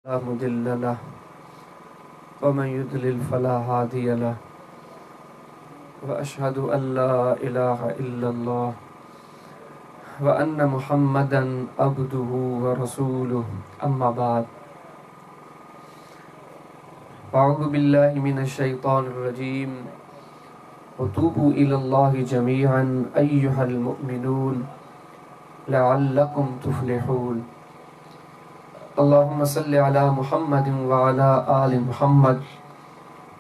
لا مضل له ومن يضلل فلا هادي له واشهد ان لا اله الا الله وان محمدا عبده ورسوله اما بعد اعوذ بالله من الشيطان الرجيم وتوبوا الى الله جميعا ايها المؤمنون لعلكم تفلحون اللهم صل على محمد وعلى آل محمد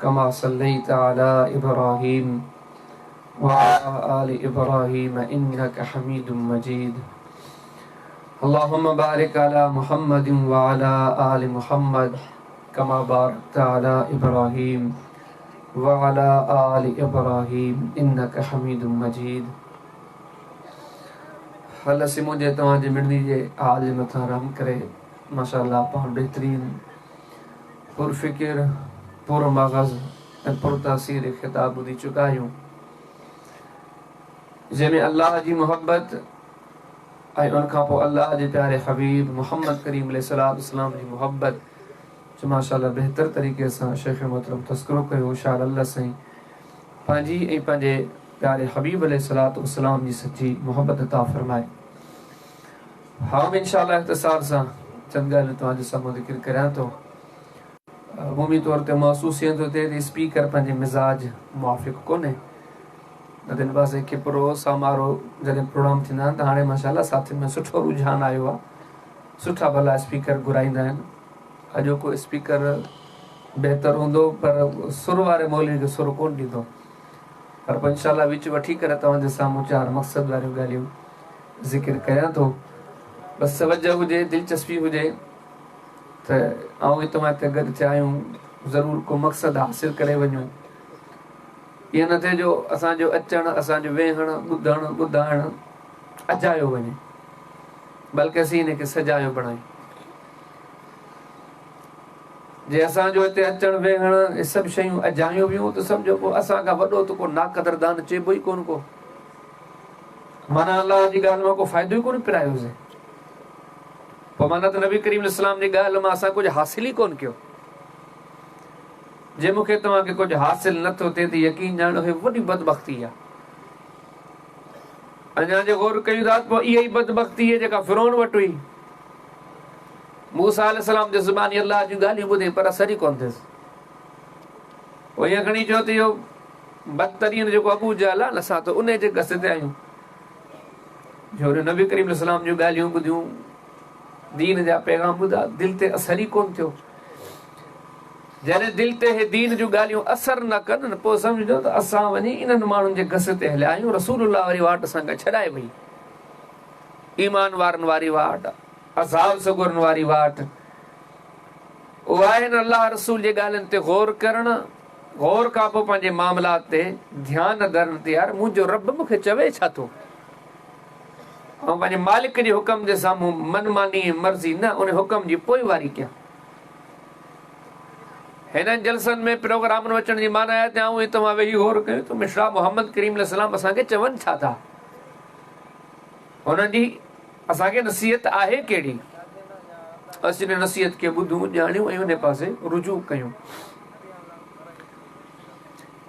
كما صليت على إبراهيم وعلى آل إبراهيم إنك حميد مجيد اللهم بارك على محمد وعلى آل محمد كما باركت على إبراهيم وعلى آل إبراهيم إنك حميد مجيد الله سين منهنجي توهان جي مڙني جي حال جي مٿان رحم ڪري. ماشاء الله پاڻ بهترين پر فڪر پر مغز ۽ پر تاثير خطاب ٻڌي چڪا آهيون جنهن ۾ الله جي محبت ۽ ان کان پوء الله جي پياري حبيب محمد ڪريم عليه الصلوة والسلام جي محبت جو ماشاء الله بهتر طريقي سان شيخ محترم تذڪرو ڪيو شال الله سائين پنهنجي ۽ پنهنجي پياري حبيب عليه الصلوة والسلام جي سچي محبت عطا فرمائي. آئون به انشاء الله اختصار سان چند ڳالهيون توهان جي سامهون ذڪر ڪريان ٿو. عمومي طور تي محسوس ائين ٿو ٿئي ته اسپيڪر پنهنجي مزاج موافق ڪونهي. نه ته هن پاسي کپرو سامارو جڏهن پروگرام ٿيندا آهن ته هاڻي ماشاء الله ساٿين ۾ سٺو رجحان آيو آهي. سٺا ڀلا اسپيڪر گهرائيندا آهن. اڄوڪو اسپيڪر بهتر هوندو پر سر واري مولوي کي سر ڪونه ڏيندو. پر پوء انشاء الله وچ وٺي ڪري توهان جي سامهون چار مقصد واريون ڳالهيون ذڪر ڪريان ٿو. بس توجه هجي، دلچسپي هجي ته آئون ۽ توهان هتي گڏ ٿيا آهيون ضرور ڪو مقصد حاصل ڪري وڃون. ائين نه ٿئي جو اسان جو اچڻ، اسان جو ويهڻ، ٻڌڻ، ٻڌائڻ اجايو وڃي بلڪه اسين ان کي سجايو بڻايون. جي اسان جو هتي اچڻ ويهڻ اهي سڀ شيون اجايون ويون ته سمجهو پوء اسان کان وڏو ته ڪو ناقدردان چئبو ئي ڪونه ڪو. معنيٰ الله جي ڳالهه مان ڪو فائدو ئي ڪونه پرايوسين. پوء معنيٰ ته نبي ڪريم عليه السلام جي ڳالهه مان اسان ڪجهه حاصل ئي ڪونه ڪيو. جي مون کي توهان کي ڪجهه حاصل نه ٿو ٿئي ته يقين ڄاڻو هي وڏي بدبختي آهي. اڃا جي غور ڪيون ٿا ته پوء اها ئي بدبختي آهي جيڪا فرعون وٽ هئي. موسيٰ عليه السلام جي زباني الله جون ڳالهيون ٻڌي پر اثر ئي ڪونه ٿيس. پوء ائين کڻي چيو ته اهو بدترين جيڪو ابو جهل آهي نه اسان ته انهي جي گس تي آهيون. جو هن نبي ڪريم عليه السلام جون ڳالهيون ٻڌيون، دين جا پيغام ٻڌا، دل تي اثر ئي ڪونه ٿيو. جڏهن دل تي هي دين جون ڳالهيون اثر نه ڪن نه پوء سمجهجو ته اسان وڃي انهن ماڻهن جي گس تي هليا آهيون، رسول الله واري واٽ اسان کان ڇڏائي وئي. ايمان وارن واري واٽ، اصحاب سڳورن واري واٽ اها آهي نه الله رسول جي ڳالهين تي غور ڪرڻ، غور کان پوء پنهنجي معاملات تي ڌيان ڌرڻ ته يار منهنجو رب مون کي چوي ڇا ٿو؟ آئون پنهنجي مالڪ جي حڪم جي سامهون من ماني ۽ مرضي نه ان حڪم جي پوئواري ڪيان. هنن جلسن ۾ پروگرامن ۾ اچڻ جي معنيٰ آهي ته آئون ۽ توهان ويهي غور ڪيون ته مشرا محمد ڪريم عليه السلام اسان کي چون ڇا ٿا؟ هنن جي اسان کي نصيحت آهي ڪهڙي؟ اسين ان نصيحت کي ٻڌون، ڄاڻيون ۽ ان پاسي رجوع ڪيون.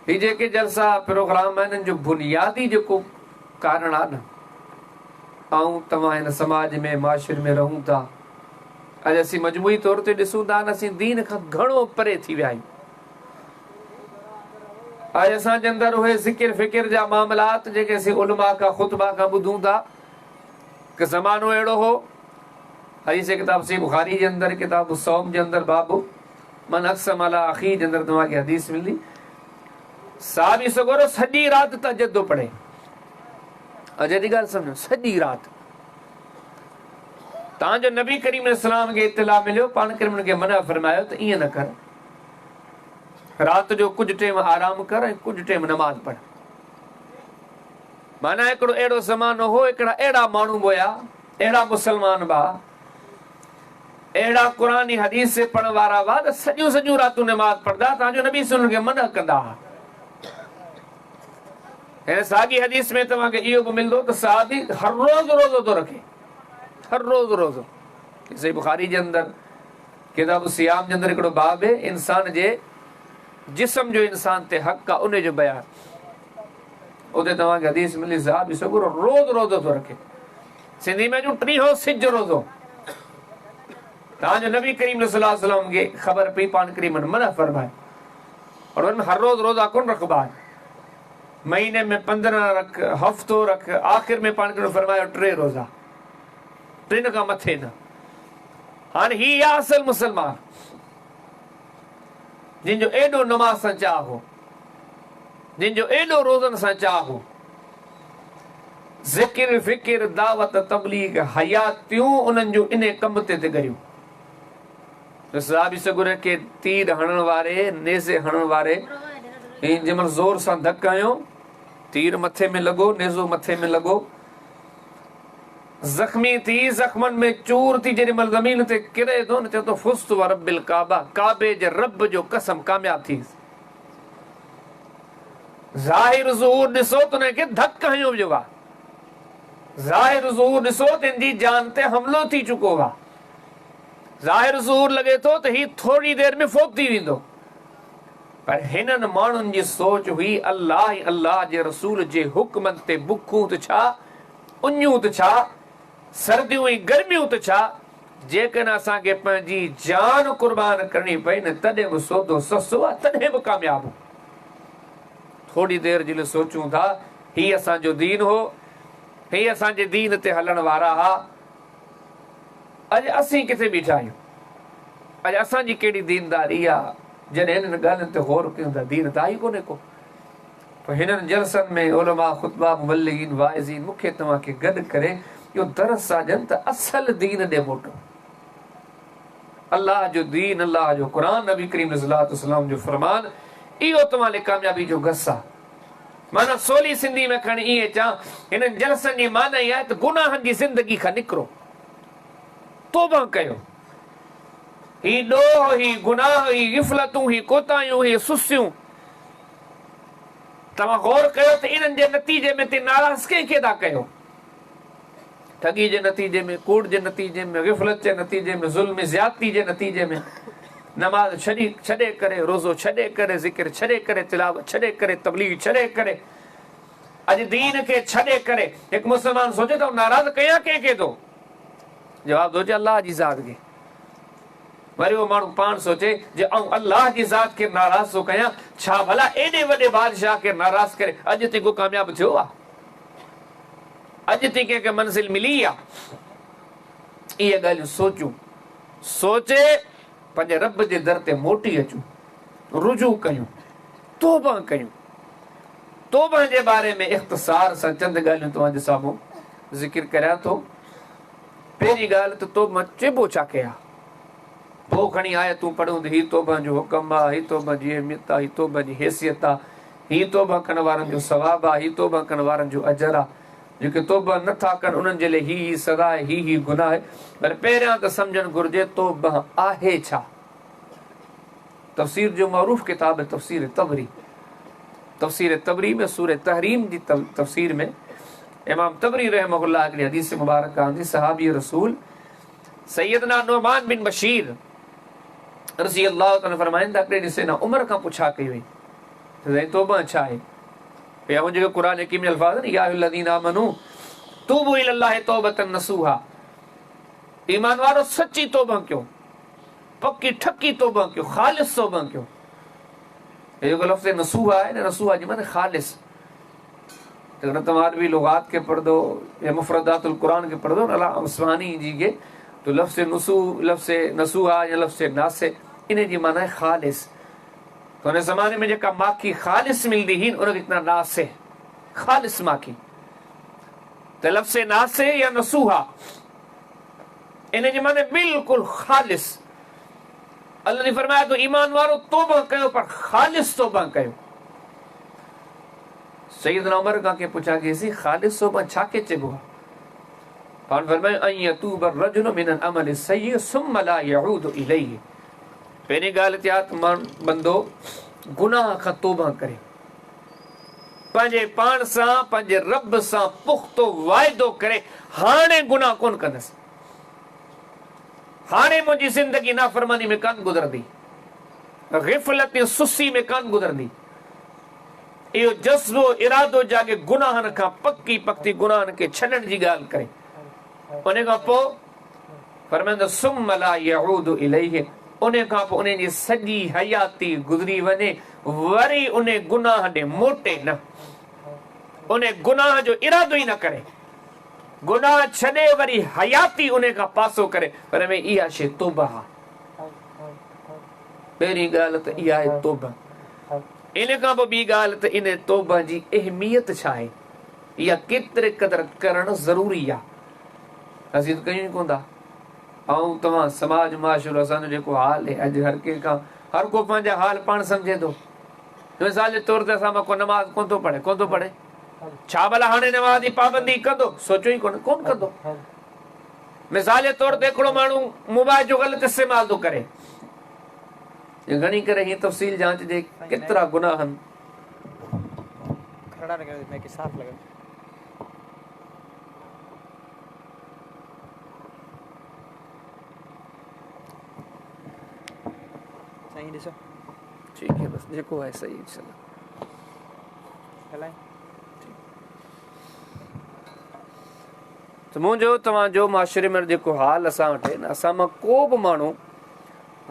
هي جيڪي جلسا پروگرام آهن ان جو بنيادي جيڪو ڪارڻ آهي نه آئون توهان هن سماج ۾ معاشري ۾ رهون ٿا اڄ اسين مجموعي طور تي ڏسون ٿا نه اسين دين کان گهڻو پري ٿي ويا آهيون. اڄ اسان جي اندر اهي ذڪر فڪر جا معاملات جيڪي اسين علماء کان خطبا کان ٻڌون ٿا ڪه زمانو اهڙو هو حديث ڪتاب صحيح بخاري جي اندر ڪتاب الصوم جي اندر باب من اقسم علي اخي جي اندر توهان کي حديث ملندي صحابي سڳورو سڄي رات تهجد ٿو پڙهي اجي جي ڳالهه سمجھو سڄي رات تان جو نبي ڪريم عليه السلام کي اطلاع مليو پاڻ ڪريم کي منع فرمايو ته ائين نه ڪر رات جو ڪجهه ٽيم آرام ڪر ۽ ڪجهه ٽيم نماز پڙهه. معنيٰ هڪڙو اهڙو زمانو هو، هڪڙا اهڙا ماڻهو به هيا، اهڙا مسلمان به ها، اهڙا قرآن ۽ حديث پڙهڻ وارا به ها ته سڄيون سڄيون راتون نماز پڙهندا ها، تان جو نبي صلعم انهن کي منع ڪندا ها. هن ساڳي حديث ۾ توهان کي اهو به ملندو ته صحابي هر روز روزو ٿو رکي، هر روز روزو. صحيح بخاري جي اندر. ڪتاب الصيام جي اندر هڪڙو باب آهي انسان جي جسم جو انسان تي حق آهي ان جو بيان. اتي توهان کي حديث ملي صحابي سڳورو روز روزو ٿو رکي. سنڌي ۾ چون ٽيهون سج روزو. تان جو نبي ڪريم صلي الله عليه وسلم کي خبر پئي پاڻ ڪريم منع فرمائي. اور ان هر روز روزا ڪون رکبا آهن. مهيني ۾ 15 رک، هفتو رک، آخر ۾ پاڻ ڪريم فرمايو 3 روزا. ٽن کان مٿي نه. هاڻي هي آ اصل مسلمان جن جو ايڏو نماز سان چاهه هو، جن جو ايڏو روزن سان چاهه هو. ذڪر، فڪر، دعوت، تبليغ، حياتيون انهن جون انهي ڪم تي تي ڳريون. صحابي سڳوري کي تير هڻڻ واري، نيزي هڻڻ واري جنهن مهل زور سان ڌڪ هنيو، تير مٿي ۾ لڳو، نيزو مٿي ۾ لڳو، زخمي ٿي، زخمن ۾ چور ٿي جيڏي مهل زمين تي ڪري ٿو نه، چئي ٿو فزت ورب الڪعبه، ڪعبي جي رب جو قسم ڪامياب ٿي ويس. ظاهر ظهور ڏسو ته ان کي ڌڪ هنيو ويو آهي. ظاهر ظهور ڏسو ته ان جي جان تي حملو ٿي چڪو آهي. ظاهر ظهور لڳي ٿو ته هي ٿوري دير ۾ فوت ٿي ويندو. پر هنن ماڻهن جي سوچ هئي الله ۽ الله جي رسول جي حڪمن تي بکون ته ڇا، اڃون ته ڇا، سرديون ۽ گرميون ته ڇا، جيڪڏهن اسان کي پنهنجي جان قربان ڪرڻي پئي نه تڏهن به سودو سستو آهي، تڏهن به ڪامياب هو. ٿوري دير جي لاء سوچون ٿا، هي اسان جو دين هو، هي اسان جي دين تي هلڻ وارا ها، اڄ اسين ڪٿي بيٺا آهيون؟ اڄ اسان جي ڪهڙي دينداري آ؟ جڏهن انهن ڳالهين تي غور ڪيون ٿا، دين ته آهي ئي ڪونهي ڪو. پوء هنن جلسن ۾ علماء، خطبا، مبلغين، واعظين مون کي توهان کي گڏ ڪري اهو درس ٿا ڏين ته اصل دين ڏي موٽو. الله جو دين، الله جو قرآن، نبي ڪريم عليه الصلوة والسلام جو فرمان اهو توهان لاء ڪاميابي جو گس آ. معنيٰ سولي سنڌي ۾ کڻي ائين چان، هنن جلسن جي معنيٰ ئي آهي ته گناهن جي زندگي کان نڪرو، توبه ڪيو. هي ڏوهه، هي گناهه، هي غفلتون، هي ڪوتاهيون، هي سستيون، توهان غور ڪيو ته انهن جي نتيجي ۾ تي ناراض ڪنهن کي ٿا ڪيو؟ ٺڳي جي نتيجي ۾، ڪوڙ جي نتيجي ۾، غفلت جي نتيجي ۾، ظلم زيادتي جي نتيجي ۾، نماز ڇڏي ڇڏي ڪري، روزو ڇڏي ڪري، ذڪر ڇڏي ڪري، تلاوت ڇڏي ڪري، تبليغ ڇڏي ڪري، اڄ دين کي ڇڏي ڪري هڪ مسلمان سوچي ته آئون ناراض ڪيان ڪنهن کي ٿو؟ جواب ٿو اچي الله جي ذات کي. وري اهو ماڻهو پاڻ سوچي جي آئون الله جي ذات کي ناراض ٿو ڪيان، ڇا ڀلا ايڏي وڏي بادشاهه کي ناراض ڪري اڄ تائين ڪو ڪامياب ٿيو آ؟ اڄ تائين ڪنهن کي منزل ملي آ؟ اهي ڳالهيون سوچون، سوچي پنهنجي رب جي در تي موٽي اچون، رجوع ڪيون، توبه ڪيون. توبه جي باري ۾ اختصار سان چند ڳالهيون توهان جي سامهون ذڪر ڪريان ٿو. پهرين ڳالهه ته توبه چئبو ڇا کي آ؟ پوء کڻي آيتون پڙهون ته هي توبه جو حڪم آ، هي توبه جي اهميت آ، هي توبه جي حيثيت آ، هي توبه ڪرڻ وارن جو ثواب آ، هي توبه ڪرڻ وارن جو اجر آ، جيڪي توبه نه ٿا ڪن انهن جي لاء هي هي سزا آهي، هي هي گناهه آهي. پر پهريان ته سمجهڻ گهرجي توبه آهي ڇا؟ تفسير جو معروف ڪتاب آهي تفسير طبري. تفسير طبري ۾ سورة تحريم جي تفسير ۾ امام طبري رحمه الله هڪڙي حديث مبارڪ آندي صحابي رسول سيدنا نعمان بن بشير رضي الله تعالٰي فرمائن ٿا هڪڙي ڏينهن سيدنا عمر کان پڇا ڪئي وئي ته سائين توبه ڇا آهي؟ يا هن جيڪي قرآن حڪيم جا الفاظ آهن يا ايها الذين آمنوا توبوا الى الله توبة نصوحا ايمان وارو سچي توبه ڪيو پڪي ٺڪي توبه ڪيو خالص توبه ڪيو هي جيڪو لفظ نصوحا آهي نه نصوحا جي معنی خالص جيڪڏهن توهان عربي لغات کي پڙهندو يا مفردات القرآن کي پڙهندو نه علامه عثماني جي کي ته لفظ نصو لفظ نصوحا يا لفظ ناصح ان جي معنی آهي خالص ته ان زماني ۾ جيڪا ماکي خالص ملندي هئي ان کي چوندا ناصح خالص ماکي ته لفظ ناصح يا نصوحا ان جي معنی بلڪل خالص الله نے فرمايا تو ايمان وارو توبه ڪيو پر خالص توبه ڪيو سيدنا عمر کان ڪنهن پڇا ڪئي سي خالص توبه ڇا کي چئبو آهي؟ پاڻ فرمايو ان يتوب الرجل من العمل السيء ثم لا يعود اليه پهرين ڳالهه ته آهي ته بندو گناهه کان توبه ڪري پنهنجي پاڻ سان پنهنجي رب سان پختو واعدو ڪري هاڻي گناهه ڪونه ڪندس. هاڻي منهنجي زندگي نافرماني ۾ ڪانه گذرندي، غفلت ۽ سستي ۾ ڪانه گذرندي. اهو جذبو، ارادو جاڳي گناهن کان پڪي پختي گناهن کي ڇڏڻ جي ڳالهه ڪري. ان کان پوء فرمائن ٿا ثم لا يعود اليه ان کان پوء ان جي سڄي حياتي گذري وڃي وري ان گناهه ڏي موٽي نه، ان گناهه جو ارادو ئي نه ڪري، گناهه ڇڏي وري حياتي ان کان پاسو ڪري. فرمائي اها شيء توبه آهي. پهرين ڳالهه ته اها آهي توبه. ان کان پوء ٻي ڳالهه ته ان توبه جي اهميت ڇا آهي، اها ڪيتري قدر ڪرڻ ضروري آهي. اسين ته ڪيون ئي ڪونه ٿا. آئون توهان سماج معاشرو اسان جو جيڪو حال آهي اڄ هر ڪنهن کان هر ڪو پنهنجا حال پاڻ سمجهي ٿو. مثال جي طور تي اسان مان ڪو نماز ڪونه ٿو پڙهي، ڪونه ٿو پڙهي. ڇا ڀلا هاڻي نماز جي پابندي ڪندو؟ سوچيو ئي ڪونه، ڪونه ڪندو. مثال جي طور تي هڪڙو ماڻهو موبائل جو غلط استعمال ٿو ڪري. گهڻي ڪري هي تفصيل جانچجي ڪيترا گناهن. سائين ڏسو. ٺيڪ هي بس جيڪو آهي صحيح انشاءالله. هلائين. ته منهنجو توهان جو معاشري ۾ جيڪو حال اسان وٽ آهي نه اسان مان ڪو به ماڻهو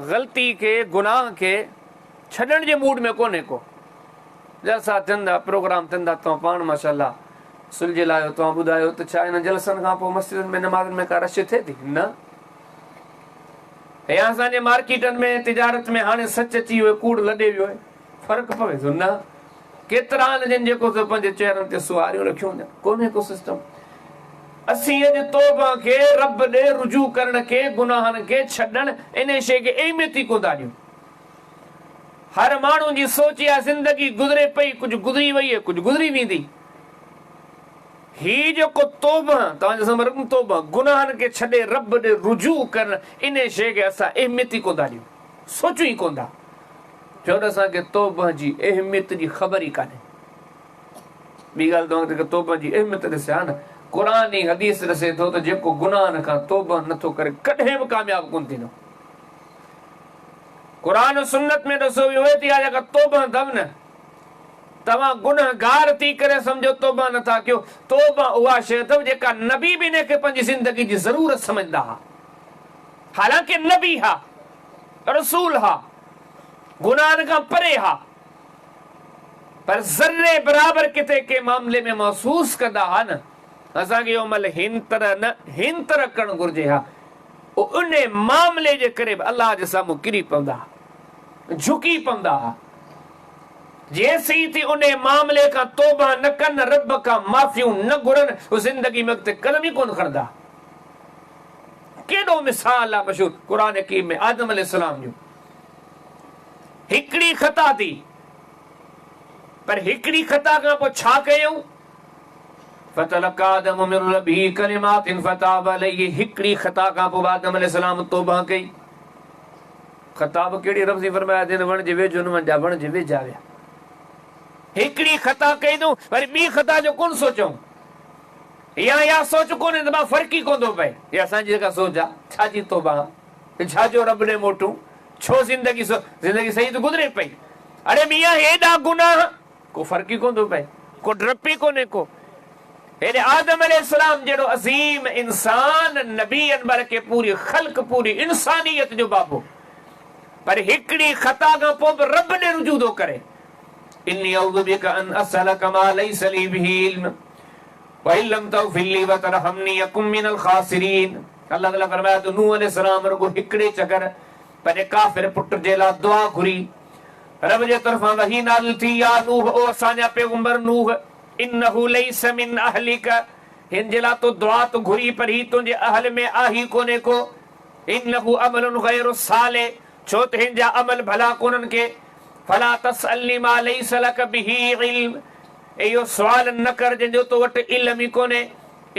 غلطي کي گناهه کي ڇڏڻ جي موڊ ۾ ڪونهي ڪو. جلسا ٿين ٿا پروگرام ٿين ٿا توهان پاڻ ماشاءالله سلجهيل آهيو توهان ٻڌايو ته ڇا انهن جلسن کان پوء مسجدن ۾ نمازن ۾ ڪا رش ٿئي ٿي؟ نه. هي اسان جي مارڪيٽن ۾ تجارت ۾ هاڻي سچ اچي ويو ڪوڙ لڏي ويو آهي فرق پوي ٿو؟ نه. ڪيترا آهن جن جيڪو سو پنهنجي چهرن تي سهاريون رکيون هونديون ڪونهي ڪو سسٽم. اسين اڄ توبه کي رب ڏي رجوع ڪرڻ کي گناهن کي ڇڏڻ انهي شيء کي اهميت ئي ڪونه ٿا ڏيون. هر ماڻهو جي سوچ اها زندگي گذري پئي، ڪجهه گذري وئي ۽ ڪجهه گذري ويندي. هي جيڪو توبه، توهان جي سامهون رقم توبه، گناهن کي ڇڏي رب ڏي رجوع ڪرڻ، انهي شيء کي اسان اهميت ئي ڪونه ٿا ڏيون، سوچون ئي ڪونه ٿا. ڇو ته اسان کي توبه جي اهميت جي خبر ئي ڪانهي. ٻي ڳالهه توهان کي توبه جي اهميت ڏسيان نه، قرآن ۽ حديث ڏسي ٿو ته جيڪو گناهن کان توبه نٿو ڪري ڪڏهن به ڪامياب ڪونه ٿيندو. قرآن و سنت ۾ ڏسو ويو آهي ته اها جيڪا توبه اٿو نه توهان گنهگار ٿي ڪري سمجهو توبه نٿا ڪيو، توبه اها شيء اٿو جيڪا نبي به ان کي پنهنجي زندگي جي ضرورت سمجهندا ها، حالانڪه نبي ها، رسول ها، گناهن کان پري ها، پر ذري برابر ڪٿي ڪنهن معاملي ۾ محسوس ڪندا ها نه اسان کي اهو عمل هن طرح نه هن طرح ڪرڻ گهرجي ها. انهي معاملي جي ڪري به الله جي سامهون ڪري پوندا ها، جهڪي پوندا ها. جيسين ٿي انهي معاملي کان توبه نه ڪن، رب کان معافيون نه گهرن، هو زندگي ۾ اڳتي قدم ئي ڪونه کڻندا. ڪيڏو مثال آهي مشهور قرآن حڪيم ۾ آدم عليه السلام جو. هڪڙي خطا ٿي، پر هڪڙي خطا کان پوء ڇا ڪيائون؟ فتلقي آدم من ربه ڪلمات فتاب عليه هڪڙي خطا کان پوء آدم عليه السلام توبه ڪئي. خطا به ڪهڙي رب سائين فرمايو ته هن وڻ جي ويجهو نه وڃجا وڻ جي ويجها ويا. هڪڙي خطا ڪئي اٿئون وري ٻي خطا جو ڪونه سوچئون يا اها سوچ ڪونهي ته مان فرق ئي ڪونه ٿو پئي. هي اسان جي جيڪا سوچ آهي ڇا جي توبه ڇا جو رب ڏي موٽون ڇو زندگي زندگي صحيح ته گذري پئي اڙي ميان هيڏا گناهه ڪو فرق ئي ڪونه ٿو پئي، ڪو ڊپ ئي ڪونهي ڪو. هيڏي آدم عليه السلام جهڙو عظيم انسان، نبي بلڪه پوري خلق، پوري انسانيت جو بابو، پر هڪڙي خطا کان پوء به رب ڏي رجوع ٿو ڪري. اني اعوذ بک ان اسألک ما ليس لي به علم وان لم تغفر لي وترحمني اڪن من الخاسرين. الله تعالي فرمايو ته نوح عليه السلام رڳو هڪڙي چڪر پنهنجي ڪافر پٽ جي لاء دعا گهري. رب جي طرفان وحي نازل ٿي، يا نوح، او اسان جا پيغمبر نوح، انه ليس من اهلک، هن جي لاء تو دعا ته گهري پر هي تنهنجي اهل ۾ آهي ڪونهي ڪو، انه عمل غير صالح، ڇو ته هن جا عمل ڀلا ڪونهن ڪي، فلا تسألني ما ليس لک به علم، اهو سوال نه ڪر جنهن جو تو وٽ علم ئي ڪونهي،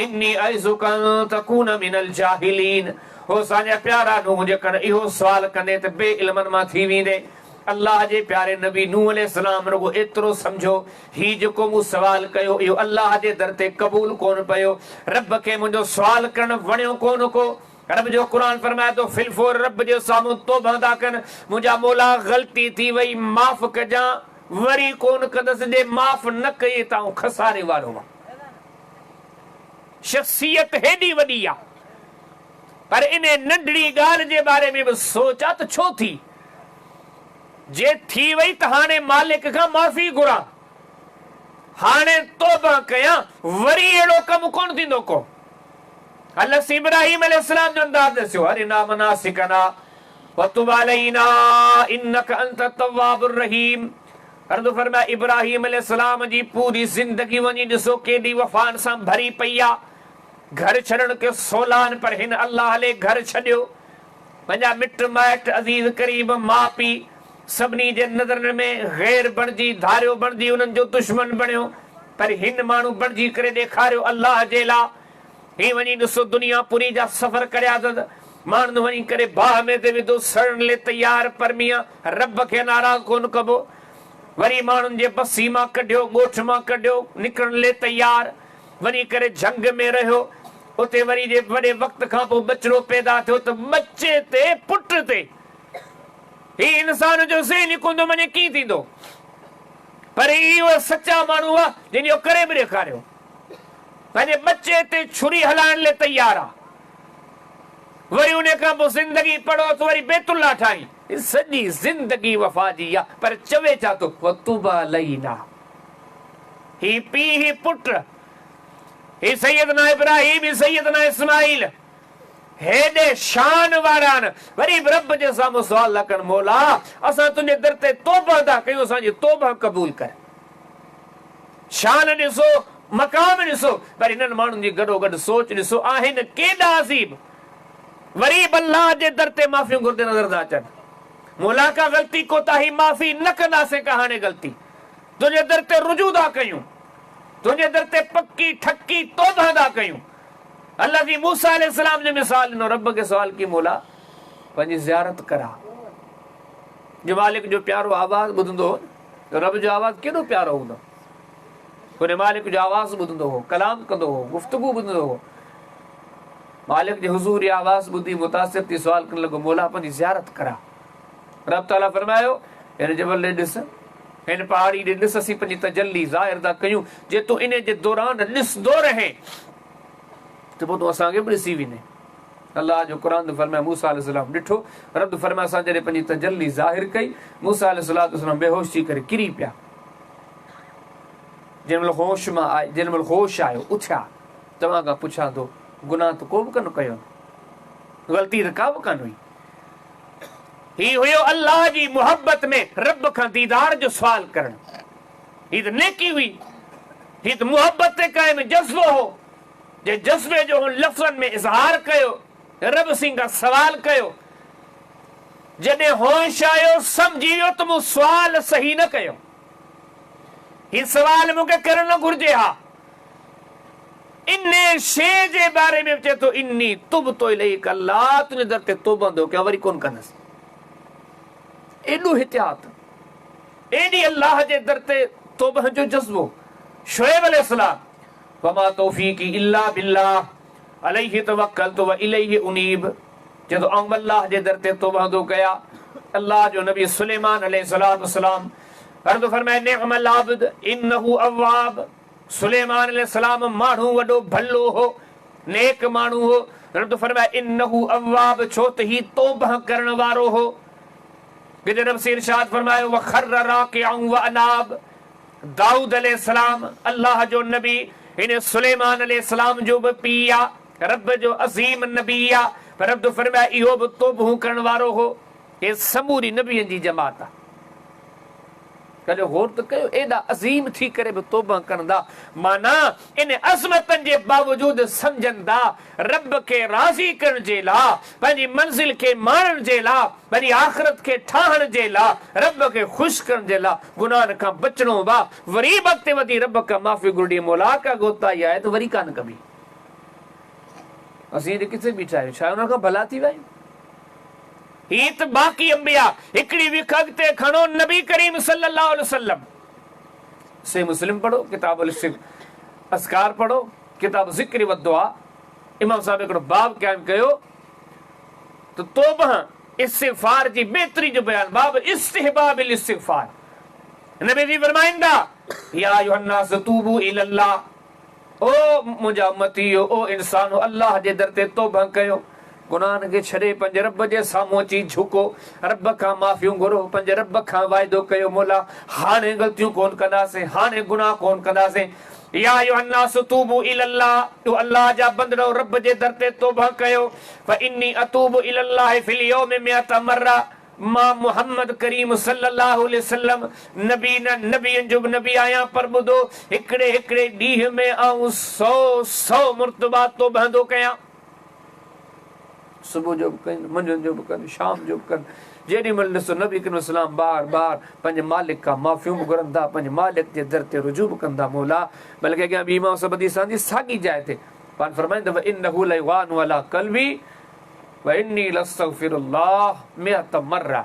اني اعظک ان تڪون من الجاهلين، او اسان جا پيارا نوح جيڪڏهن اهو سوال ڪندين ته بي علمن مان ٿي ويندين. الله جي پياري نبي نوح عليه السلام رڳو ايترو سمجهيو، هي جيڪو مون سوال ڪيو اهو الله جي در تي قبول ڪونه پيو، رب کي منهنجو سوال ڪرڻ وڻيو ڪونه ڪو. رب جو قرآن فرمائي ٿو، في الفور رب جي سامهون توبه ٿا ڪن، منهنجا مولا غلطي ٿي وئي معاف ڪجان، وري ڪونه ڪندس، جي معاف نه ڪيئي ته آئون خساري وارو آهيان. شخصيت هيڏي وڏي آ پر انهي ننڍڙي ڳالهه جي باري ۾ به سوچ آ ته ڇو ٿي؟ جي ٿي وئي ته هاڻي مالڪ کان معافي گهران، هاڻي توبه ڪيان، وري اهڙو ڪم ڪونه ٿيندو ڪو. حضرت ابراهيم عليه السلام جو انداز ڏسيو، ارنا مناسڪنا وتب علينا انک انت التواب الرحيم. عرض فرمايو، ابراهيم عليه السلام جي پوري زندگي وڃي ڏسو ڪيڏي وفائن سان ڀري پئي آ. گهر ڇڏڻ ڪي سولان پر هن الله لي گهر ڇڏيو. پنهنجا مٽ مائٽ، عزيز قريب، ماء پيء سڀني جي نظرن ۾ غير بڻجي، ڌاريو بڻجي انهن جو دشمن بڻيو پر هن ماڻهو بڻجي ڪري ڏيکاريو الله جي لا. هي وڃي ڏسو دنيا پوري جا سفر ڪريا اٿس. ماڻهن وڃي ڪري باهه ۾ تي وڌو سڙڻ لي تيار پر ميان رب کي ناراض ڪونه ڪبو. وري ماڻهن جي بسي مان ڪڍيو ڳوٺ مان ڪڍيو نڪرڻ لي تيار. وڃي ڪري جهنگ ۾ رهيو. اتي وري جي وڏي وقت کان پوء ٻچڙو پيدا ٿيو ته ٻچي تي پٽ تي هي انسان جو ذهن ئي ڪونه ٿو مڃي ڪيئن ٿيندو. پر هي اهي سچا ماڻهو هئا جن اهو ڪري به ڏيکاريو. پنهنجي ٻچي تي ڇري هلائڻ لئه تيار آ. وري انهي کان پوء زندگي پڙهو ته وري بيت الله ٺاهين. سڄي زندگي وفا جي آ پر چوي ڇا ٿو وتب علينا. هي پيء هي پٽ، هي سيدنا ابراهيم هي سيدنا اسماعيل هيڏي شان وارا آهن وري به رب جي سامهون سوال ٿا ڪن مولا اسان تنهنجي در تي توبه ٿا ڪيون اسان جي توبه قبول ڪر. شان ڏسو، مقام ڏسو، پر هنن ماڻهن جي گڏوگڏ سوچ ڏسو، آهن ڪيڏا عظيم، وري به الله جي در تي معافيون گهرندي نظر ٿا اچن. مولا ڪا غلطي ڪوتاهي معافي نه ڪنداسين ڪا هاڻي غلطي تنهنجي در تي رجوع ٿا ڪيون، تنهنجي در تي پڪي ٺڪي توبه ٿا ڪيون. الله جي موسيٰ عليه السلام جو مثال ڏنو، رب کي سوال ڪيئي مولا پنهنجي زيارت ڪراء. جو مالڪ جو پيارو آواز ٻڌندو هو نه. ته رب جو آواز ڪيڏو پيارو هوندو. هن مالڪ جو آواز ٻڌندو هو، ڪلام ڪندو هو، گفتگو ٻڌندو هو. مالڪ جي حضور جي آواز ٻڌي متاثر ٿي سوال ڪرڻ لڳو، مولا پنهنجي زيارت ڪراء. رب تعاليٰ فرمايو، هن جبل ڏي ڏس، هن پهاڙي ڏي ڏس، اسين پنهنجي تجلي ظاهر ٿا ڪيون، جي تون انهي جي دوران ڏسندو رهين ته پوء تون اسان کي به ڏسي ويندين. الله جو قرآن ٿو فرمائي موسيٰ عليه السلام ڏٺو، رب فرمايو اسان جڏهن پنهنجي تجلي ظاهر ڪئي، موسيٰ عليه الصلوة والسلام بيهوش ٿي ڪري ڪري پيا. جنهن مهل هوش مان آئي، جنهن مهل هوش آيو، اٿيا، توهان کان پڇان ٿو، گناهه ته ڪو به ڪونه ڪيو، غلطي ته ڪا به ڪانه هئي. هي هيو الله جي محبت ۾ رب کان ديدار جو سوال ڪرڻ. هي ته نيڪي هئي، هي ته محبت تي قائم جذبو هو. جنهن جذبي جو هن لفظن ۾ اظهار ڪيو، رب سين کان سوال ڪيو، جڏهن هوش آيو سمجهي ويو ته مون سوال صحيح نه ڪيو، هي سوال مون کي ڪرڻ نه گهرجي ها. انهي شيء جي باري ۾ به چئي ٿو اني تبت اليڪ الله تنهنجي در تي توبه ٿو ڪيان وري ڪونه ڪندس. ايڏو احتياط، ايڏي الله جي در تي توبه جو جذبو. شعيب عليه السلام وما توفيقي الا بالله عليه توڪلت واليه انيب چئي ٿو آئون الله جي در تي توبه ٿو ڪيان. الله جو نبي سليمان عليه الصلوة والسلام عرض فرمائي نعم العبد انه اواب سليمان عليه السلام ماڻهو وڏو ڀلو هو نيڪ ماڻهو هو. رب فرمائي انه اواب ڇو ته هي توبه ڪرڻ وارو هو. ڪٿي رب سين ارشاد فرمايو وخر راڪعا واناب دائود عليه السلام الله جو نبي يعني سليمان عليه السلام جو به پيء آ، رب جو عظيم نبي آ، پر رب ٿو فرمائي اهو به توبهون ڪرڻ وارو هو. هي سموري نبين جي جماعت آ. ڪڏهن غور ته ڪيو ايڏا عظيم ٿي ڪري به توبه ڪندا معنيٰ ان عظمتن جي باوجود سمجهندا رب کي راضي ڪرڻ جي لا پنهنجي منزل کي ماڻڻ جي لا پنهنجي آخرت کي ٺاهڻ جي لا رب کي خوش ڪرڻ جي لا گناهن کان بچڻو به آ وري به اڳتي وڌي رب کان معافي گهرڻي مولا ڪا ڪوتاهي آهي ته وري ڪانه ڪبي اسين اڄ ڪٿي بيٺا آهيون ڇا انهن کان ڀلا ٿي ويا آهيون. هي ته باقي انبياء هڪڙي وک اڳتي کڻو نبي ڪريم صلي الله عليه وسلم صحيح مسلم پڙهو ڪتاب الاذڪار پڙهو ڪتاب ذڪر و دعا امام صاحب هڪڙو باب قائم ڪيو. ته توبه استغفار جي بهتري جو بيان باب استحباب الاستغفار نبي جي فرمائن ٿا يا ايها الناس توبوا الي الله او منهنجا امتيو او انسانو الله جي در تي توبه ڪيو گناهن کي ڇڏي پنهنجي رب جي سامهون اچي جهڪو رب کان معافيون گهرو پنهنجي رب کان واعدو ڪيو مولا هاڻي غلطيون ڪون ڪنداسين هاڻي گناهه ڪون ڪنداسين يا ايها الناس توبوا الي الله او الله جا بندڙؤ رب جي در تي توبه ڪيو فاني اتوب الي الله في اليوم مئة مره مان محمد ڪريم صلي الله عليه وسلم نبي نه نبين جو به نبي آهيان پر ٻڌو هڪڙي هڪڙي ڏينهن ۾ آئون سو سو مرتبا توبه ٿو ڪيان. صبح جو به ڪن، منجهند جو به ڪن، شام جو به ڪن، جيڏي مهل ڏسو نبي ڪريم اسلام بار بار پنهنجي مالڪ کان معافيون به گهرن ٿا، پنهنجي مالڪ جي در تي رجوع به ڪن ٿا، مولا بلڪه اڳيان ٻي امام صاحب حديث آندي ساڳي جاء تي پاڻ فرمائن ٿا وانه ليغان علي قلبي واني لاستغفر الله مئة مره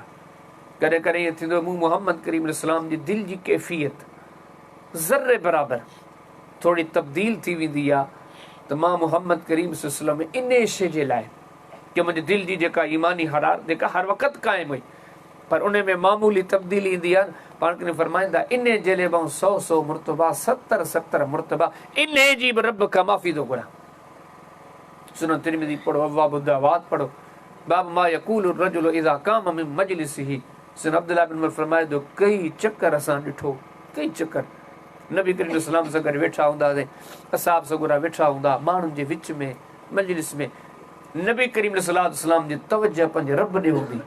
ڪڏهن ڪڏهن ائين ٿيندو مون محمد ڪريم اسلام جي دل جي ڪيفيت ذري برابر ٿوري تبديل ٿي ويندي آ ته مان محمد ڪريم صلي الله عليه وسلم انهي شي جي لاء ڪي منهنجي دل جي جيڪا ايماني حرارت جيڪا هر وقت قائم هئي پر انهي ۾ معمولي تبديلي ايندي آ پاڻ ڪريم فرمائن ٿا انهي جي لاء به آئون سو سو مرتبا ستر ستر مرتبا انهي جي به رب کان معافي ٿو گهران. سنن ترمذي پڙهو ابواب الدعوات پڙهو باب ما يقول الرجل اذا قام من مجلسه سيدنا عبدالله بن عمر فرمائي ٿو، ڪئي چڪر اسان ڏٺو، ڪئي چڪر نبي ڪريم عليه السلام سان گڏ ويٺا هوندا هئاسين، اصحاب سڳورا ويٺا هوندا، ماڻهن جي وچ ۾ مجلس ۾ نبي ڪريم عليه الصلوة والسلام جي توجه پنهنجي رب ڏي هوندي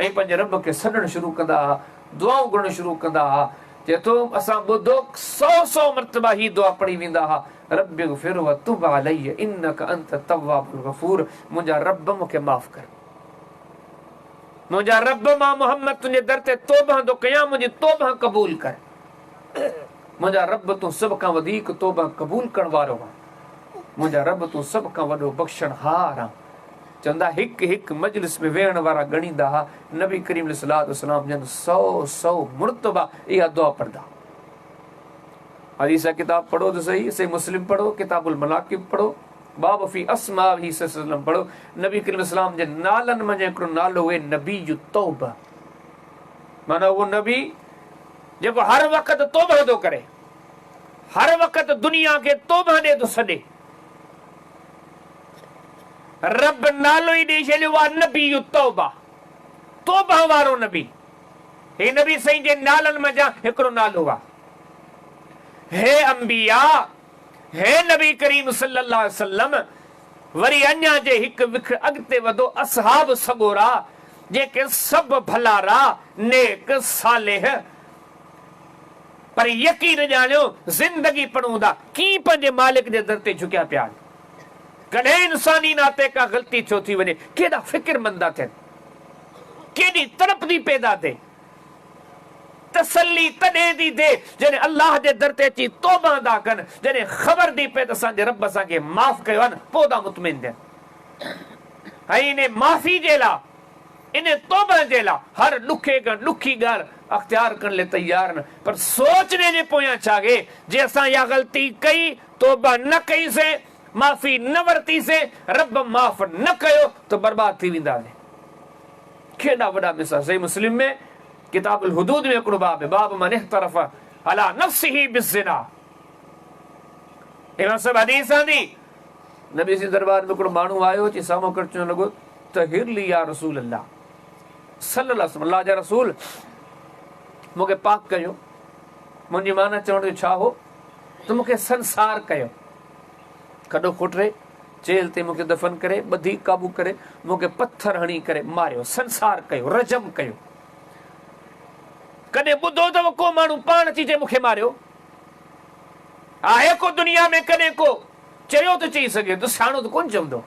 ۽ پنهنجي رب کي سڏڻ شروع ڪندا ها، دعائون گهرڻ شروع ڪندا ها، چئي ٿو اسان ٻڌو سو سو مرتبه هي دعا پڙهي ويندا ها، رب اغفر وتب علي انک انت التواب الغفور منهنجا رب مون کي معاف ڪر. منهنجا رب مان محمد تنهنجي در تي توبه ٿو ڪيان منهنجي توبه قبول ڪر. منهنجا رب تون سڀ کان وڌيڪ توبه قبول ڪرڻ وارو آن. منهنجا رب تون سڀ کان وڏو بخشڻهار آن. چوندا هڪ هڪ مجلس ۾ ويهڻ وارا ڳڻيندا ها نبي ڪريم عليه الصلوة والسلام جن سو سو مرتبه اها دعا پڙهندا. حديث جا ڪتاب پڙهو ته سهي، صحيح مسلم پڙهو، ڪتاب المناقب پڙهو. باب في اسمائه صلي الله عليه وسلم پڙهو، نبي ڪريم اسلام جي نالن منجهان هڪڙو نالو اهي نبي التوبه معنيٰ اهو نبي جيڪو هر وقت توبه ٿو ڪري، هر وقت دنيا کي توبه ڏي ٿو سڏي. رب نالو ئي ڏئي ڇڏيو آهي نبي التوبه، توبه وارو نبي. هي نبي سائين جي نالن منجهان هڪڙو نالو آهي. هي انبياء! هي نبي ڪريم صلي الله عليه وسلم! وري اڃا جي هڪ وک اڳتي وڌو اصحاب سڳورا جيڪي سڀ ڀلارا، نيڪ، صالح، پر يقين ڄاڻيو زندگي پڻ هوندا ڪيئن پنهنجي مالڪ جي در تي جهڪيا پيا آهن. ڪڏهن انساني ناتي ڪا غلطي ڇو ٿي وڃي ڪيڏا فڪرمند ٿا ٿين، ڪيڏي تڙپ ٿي پيدا ٿئي. تسلي تڏهن ٿي ٿئي جڏهن الله جي در تي اچي توبه ٿا ڪن، جڏهن خبر ٿي پئي ته اسان جي رب اسان کي معاف ڪيو آهي نه پوء ٿا مطمئن ٿين ۽ انهي معافي جي لاء انهي توبه جي لاء هر ڏکي کان ڏکي ڳالهه اختيار ڪرڻ لاء تيار آهن پر سوچڻي جي پويان ڇا آهي جي اسان اها غلطي ڪئي توبه نه ڪئي سين معافي نه ورتي سين رب معاف نه ڪيو ته برباد ٿي وينداسين. ڪيڏا وڏا مثال صحيح مسلم ۾ ڪتاب الحدود ۾ هڪڙو باب آهي باب من احترف علي نفسه بالزنا امام صاحب حديث آندي نبي سين دربار ۾ هڪڙو ماڻهو آيو اچي سامهون ڪر چوڻ لڳو طهر لي يا رسول الله صلي الله عليه وسلم الله جا رسول مون کي پاڪ ڪيو منهنجي معنی چوڻ جو ڇا هو ته مون کي سنسار ڪيو کڏو کوٽري چيلهه تي مون کي دفن ڪري، ٻڌي قابو ڪري، مون کي پٿر هڻي ڪري ماريو، سنسار ڪيو، رجم ڪيو. ڪڏهن ٻڌو اٿو ڪو ماڻهو پاڻ اچي چئي مون کي ماريو؟ آهي ڪو دنيا ۾ ڪڏهن ڪو چريو ته چئي سگهي ٿو، سياڻو ته ڪونه چوندو.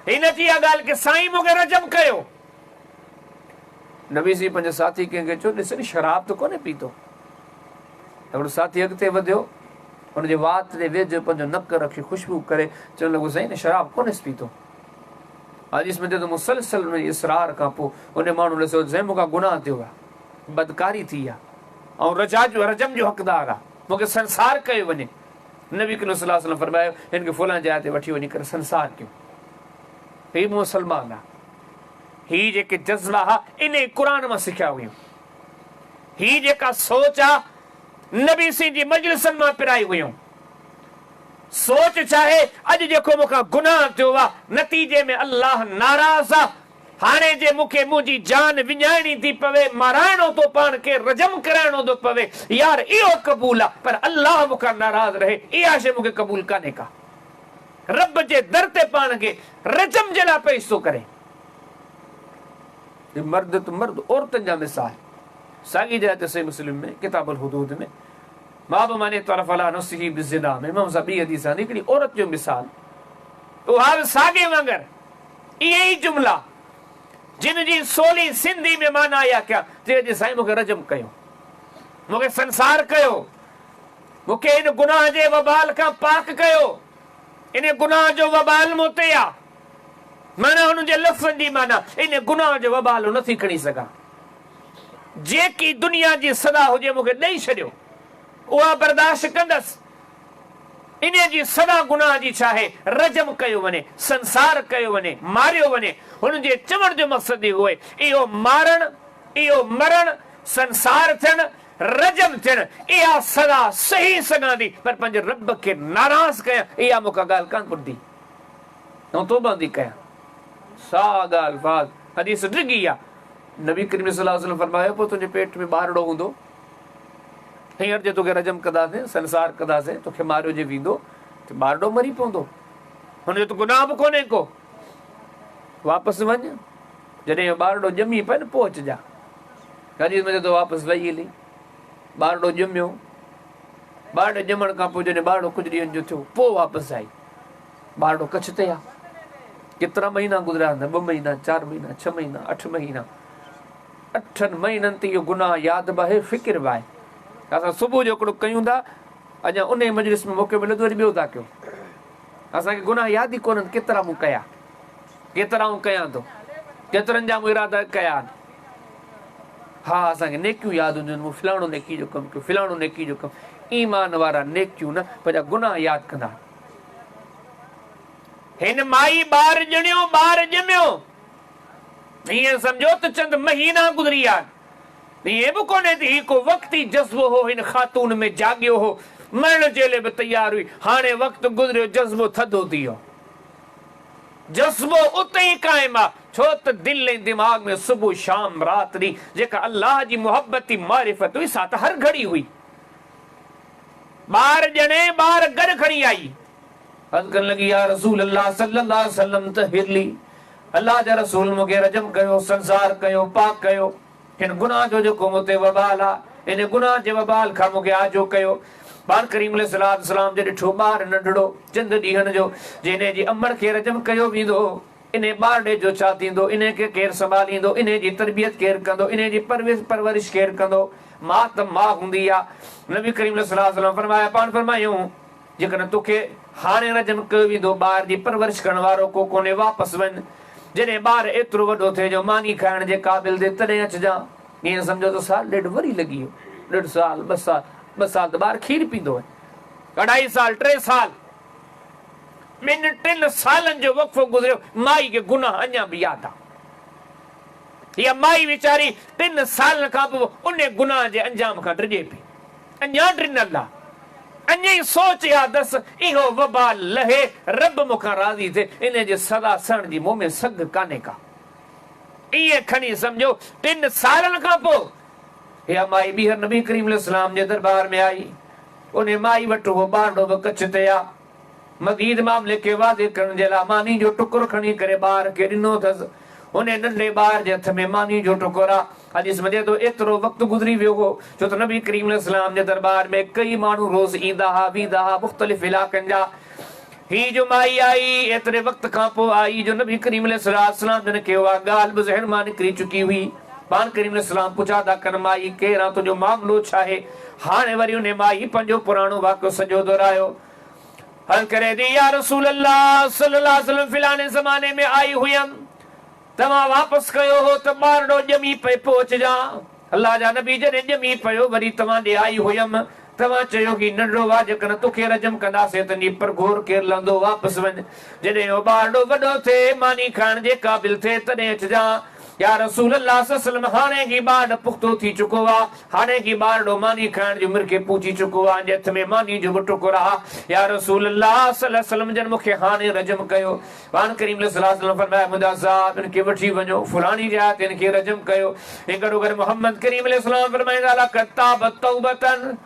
هن اچي اها ڳالهه ڪئي، سائين مون کي رجم ڪيو. نبي سائين پنهنجي ساٿي ڪنهن کي چيو، ڏس شراب ته ڪونهي پيتو. هڪڙو ساٿي اڳتي وڌيو، هن جي وات تي ويجهو پنهنجو نڪ رکي خوشبو ڪري چوڻ لڳو، سائين هن شراب ڪونهيس پيتو. حديث ۾ اچي ٿو مسلسل ان جي اصرار کان پوء ان ماڻهو ڏسيو ته سائين مون کان گناهه ٿيو آهي، بدڪاري ٿي آهي، آئون رجا جو رجم جو حقدار آهيان، مون کي سنسار ڪيو وڃي. نبي ڪريم صلي الله عليه وسلم فرمايو، هن کي فلان جاء تي وٺي وڃي ڪري سنسار ڪيو. هي مسلمان آ. هي جيڪي جذبا ها انهي قرآن مان سکيا هيون. هي جيڪا سوچ آ نبي سين جي مجلسن مان پرائي هيون. سوچ ڇاهي اڄ جيڪو مون کان گناهه ٿيو آ نتيجي ۾ الله ناراض آ. هاڻي جي مون کي منهنجي جان وڃائڻي ٿي پوي، مارائڻو ٿو پاڻ کي رجم ڪرائڻو ٿو پوي، يار اهو قبول آ پر الله مون کان ناراض رهي اها شيء مون کي قبول ڪانهي ڪا. رب جي در تي پاڻ کي رجم جي لاء پيش ٿو ڪري. هي مرد ته مرد عورتن جا مثال ساڳي جاء تي صحيح مسلم ۾ ڪتاب الحدود ۾ باب من اعترف علي نفسه بالزنا ۾ امام صاحب ٻي حديث آندي هڪڙي عورت جو مثال اها به ساڳي وانگر اهي ئي جملا جن جي سولي سنڌي ۾ معنيٰ اها ڪيان چئي جي سائين مون کي رجم ڪيو مون کي سنسار ڪيو مون کي ان گناهه جي وبال کان پاڪ ڪيو ان گناهه جو وبال مون تي آ معنيٰ هن جي لفظن جي معنيٰ ان گناهه جو وبال نه ٿي کڻي سگهان جيڪي دنيا جي سزا هجي مون کي ڏئي ڇڏيو اها برداشت ڪندس انهيء جي سزا گناهه جي ڇا آهي؟ رجم ڪيو وڃي، سنسار ڪيو وڃي، ماريو وڃي. هن جي چوڻ جو مقصد اهو آهي، اهو مارڻ، اهو مرڻ، سنسار ٿيڻ، رجم ٿيڻ، اها سزا سهي سگهان ٿي، پر پنهنجي رب کي ناراض ڪيان، اها مون کان ڳالهه ڪانه ٻڌي. آئون توبه ٿي ڪيان. ساڳا الفاظ، حديث ڊگهي آهي. نبي ڪريم صلي الله عليه وسلم فرمايو، پوء تنهنجي پيٽ ۾ ٻارڙو هوندو. هينئر جي توکي رجم ڪنداسين، سنسار ڪنداسين، توکي ماريو جي ويندو ته ٻارڙو مري پوندو. هن جو ته گناهه به ڪونهي ڪو. واپس وڃ، جڏهن اهو ٻارڙو ڄمي پئي نه پوء اچجان. حديث ۾ اچي ٿو واپس وئي هلي، ٻارڙو ڄميو. ٻارڙي ڄمڻ کان پوء جڏهن ٻارڙو ڪجهه ڏينهن جو ٿيو، پوء واپس آئي. ٻارڙو ڪڇ تي آ. ڪيترا مهينا گذريا هوندا، ٻه مهينا، چار مهينا، ڇهه مهينا، اٺ مهينا. اٺن مهينن تي اهو گناهه ياد به آهي فڪر به آهي. اسان صبح جو هڪڙو ڪيون ٿا اڃا انهي مجلس ۾ موقعو ملي ٿو وري ٻيو ٿا ڪيون. اسان کي گناهه ياد ئي ڪونهن ڪيترا مون ڪيا ڪيترا آئون ڪيان ٿو ڪيترن جا مون ارادا ڪيا آهن. ها اسان کي نيڪيون ياد هونديون آهن مون فلاڻو نيڪي جو ڪم ڪيو فلاڻو نيڪي جو ڪم ايمان وارا نيڪيون نه پنهنجا گناهه ياد ڪندا. هن مائي ٻار ڄڻيو ٻار ڄميو. ائين سمجهو ته چند مهينا گذري ويا آهن. ائين به ڪونهي ته هي ڪو وقتي جذبو هو هن خاتون ۾ جاڳيو هو. مرڻ جي لئه به تيار هئي. هاڻي وقت گذريو جذبو ٿڌو ٿي ويو. جذبو اتي ئي قائم آ. ڇو ته دل ۽ دماغ ۾ صبح شام رات ڏينهن جيڪا الله جي محبت ۽ معرفت هئي سا ته هر گهڙي هئي. ٻار ڄڻي ٻار گڏ کڻي آئي. عرض ڪرڻ لڳي، يا رسول الله صلي الله عليه وسلم طهرلي، الله جا رسول مون کي رجم ڪيو، سنسار ڪيو، پاڪ ڪيو، هن گناهه جو جيڪو مون تي وبال آ، ان گناهه جي وبال کان مون کي آجو ڪيو. پاڻ ڪريم عليه الصلوة والسلام جي ڏٺو ٻار ننڍڙو، چند ڏينهن جو، جنهن جي امڙ کي رجم ڪيو ويندو، انهي ٻارڙي جو ڇا ٿيندو، انهي کي ڪير سنڀاليندو، انهي جي تربيت ڪير ڪندو، انهي جي پرورش ڪير ڪندو، ماء ته ماء هوندي آ. نبي ڪريم عليه الصلوة والسلام فرمايا، پاڻ فرمايائون. جيڪڏهن توکي هاڻي رجم ڪيو ويندو، ٻار جي پرورش ڪرڻ وارو ڪو ڪونهي، واپس وڃ. جڏهن ٻار ايترو وڏو ٿئي جو ماني کائڻ جي قابل ٿئي، تڏهن اچجان. ائين سمجهو ته سال ڏيڍ وري لڳي ويو. ڏيڍ سال، ٻه سال، ٻه سال ته ٻار کير پيئندو آهي. اڍائي سال، ٽي سال، ٻن ٽن سالن جو وقفو گذريو، مائي کي گناهه اڃا به ياد آ. اها مائي ويچاري ٽن سالن کان پوء انهي گناهه جي انجام کان ڊڄي پئي. اڃا ڊنل آ. اڃا ئي سوچ اها اٿس، اهو وبال لهي، رب مون کان راضي ٿئي، انهي جي سزا سهڻ جي مون ۾ سگهه ڪانهي ڪا. ائين کڻي سمجهو، ٽن سالن کان پوء اها مائي ٻيهر نبي ڪريم عليه السلام جي دربار ۾ آئي. انهي مائي وٽ اهو ٻارڙو به ڪڇ تي آ. مزيد معاملي کي واضح ڪرڻ جي لاء ماني جو ٽڪر کڻي ڪري ٻار کي ڏنو اٿس. انهي ننڍي ٻار جي هٿ ۾ ماني جو ٽڪر آ. حديث ۾ اچي ٿو ايترو وقت گذري ويو هو ڇو ته نبي ڪريم عليه السلام جي درٻار ۾ ڪئي ماڻهو روز ايندا ها ويندا ها مختلف علائقن جا. هي جو مائي آئي ايتري وقت کان پوء آئي جو نبي ڪريم عليه السلام جن کي اها ڳالهه به ذهن مان نڪري چڪي هئي. پاڻ ڪريم عليه السلام پڇا ٿا ڪن مائي ڪير آن تنهنجو معاملو ڇاهي؟ هاڻي وري انهي مائي پنهنجو پراڻو واقعو سڄو دهرايو. عرض ڪري ٿي، يا رسول الله صلي الله عليه وسلم فلاڻي زماني ۾ آئي هيم، توهان واپس ڪيو هو ته ٻارڙو ڄمي پئي پوء اچجان. الله جا نبي جڏهن ڄمي پيو وري توهان ڏي آئي هيم، توهان چيو هي ننڍڙو آ، جيڪڏهن توکي رجم ڪنداسين ته تنهنجي پرگهور ڪير لهندو؟ واپس وڃ. جڏهن اهو ٻارڙو وڏو ٿئي، ماني کائڻ جي قابل ٿئي، تڏهن اچجان. يا رسول الله صلي الله عليه وسلم! هاڻي هي ٻارڙ پختو ٿي چڪو آ. هاڻي هي ٻارڙو ماني کائڻ جي عمر کي پهچي چڪو آ. هن جي هٿ ۾ ماني جو به ٽڪر آ. يا رسول الله صلي الله عليه وسلم جن مون کي هاڻي رجم ڪيو. پاڻ ڪريم صلي الله عليه وسلم فرمايو، منهنجا صاحب هن کي وٺي وڃو، فلاڻي جاء تي هن کي رجم ڪيو. ۽ گڏوگڏ محمد ڪريم عليه السلام فرمائيندا، لقد تابت توبة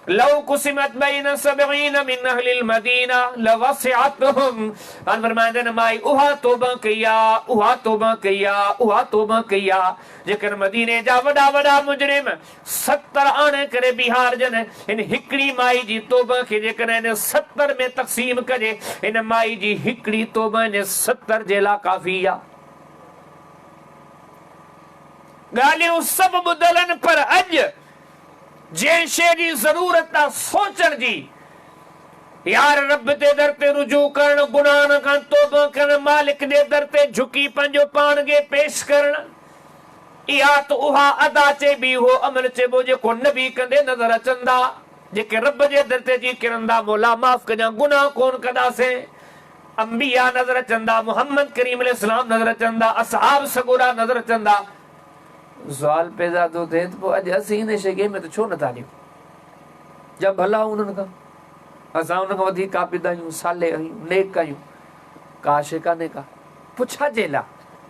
لو قسمت بين سبعين من اهل المدينه لوسعتهم. پاڻ فرمائيندا آهن، مائي اها توبه ڪئي آ، اها توبه ڪئي آ، اها توبه ڪئي آ، جيڪر مديني جا وڏا وڏا مجرم 70 آڻي ڪري بيهارجن، هن هڪڙي مائي جي توبه کي جيڪڏهن هن 70 ۾ تقسيم ڪجي، هن مائي جي هڪڙي توبه هن 70 جي لاء ڪافي آ. ڳالهيون سڀ ٻڌل آهن پر اڄ جنهن شيء جي ضرورت آ سوچڻ جي، يار رب جي در تي رجوع ڪرڻ، گناهن کان توبه ڪرڻ، مالڪ جي در تي جهڪي پنهنجو پاڻ کي پيش ڪرڻ. اها ته اها ادا چئبي، اهو عمل چئبو جيڪو نبي ڪندي نظر اچندا، جيڪي رب جي در تي اچي ڪرندا، مولا معاف ڪجان گناهه ڪونه ڪنداسين. انبياء نظر اچندا، محمد ڪريم عليه السلام نظر اچندا، اصحاب سڳورا نظر اچندا. سوال پيدا ٿو ٿئي ته پوء اڄ اسين ان شيء کي اهميت ڇو نٿا ڏيون؟ جا ڀلا آهيون انهن کان، اسان انهن کان وڌيڪ عابد آهيون، صالح آهيون، نيڪ آهيون، ڪا شيء ڪانهي ڪا. پوء ڇا جي لاء؟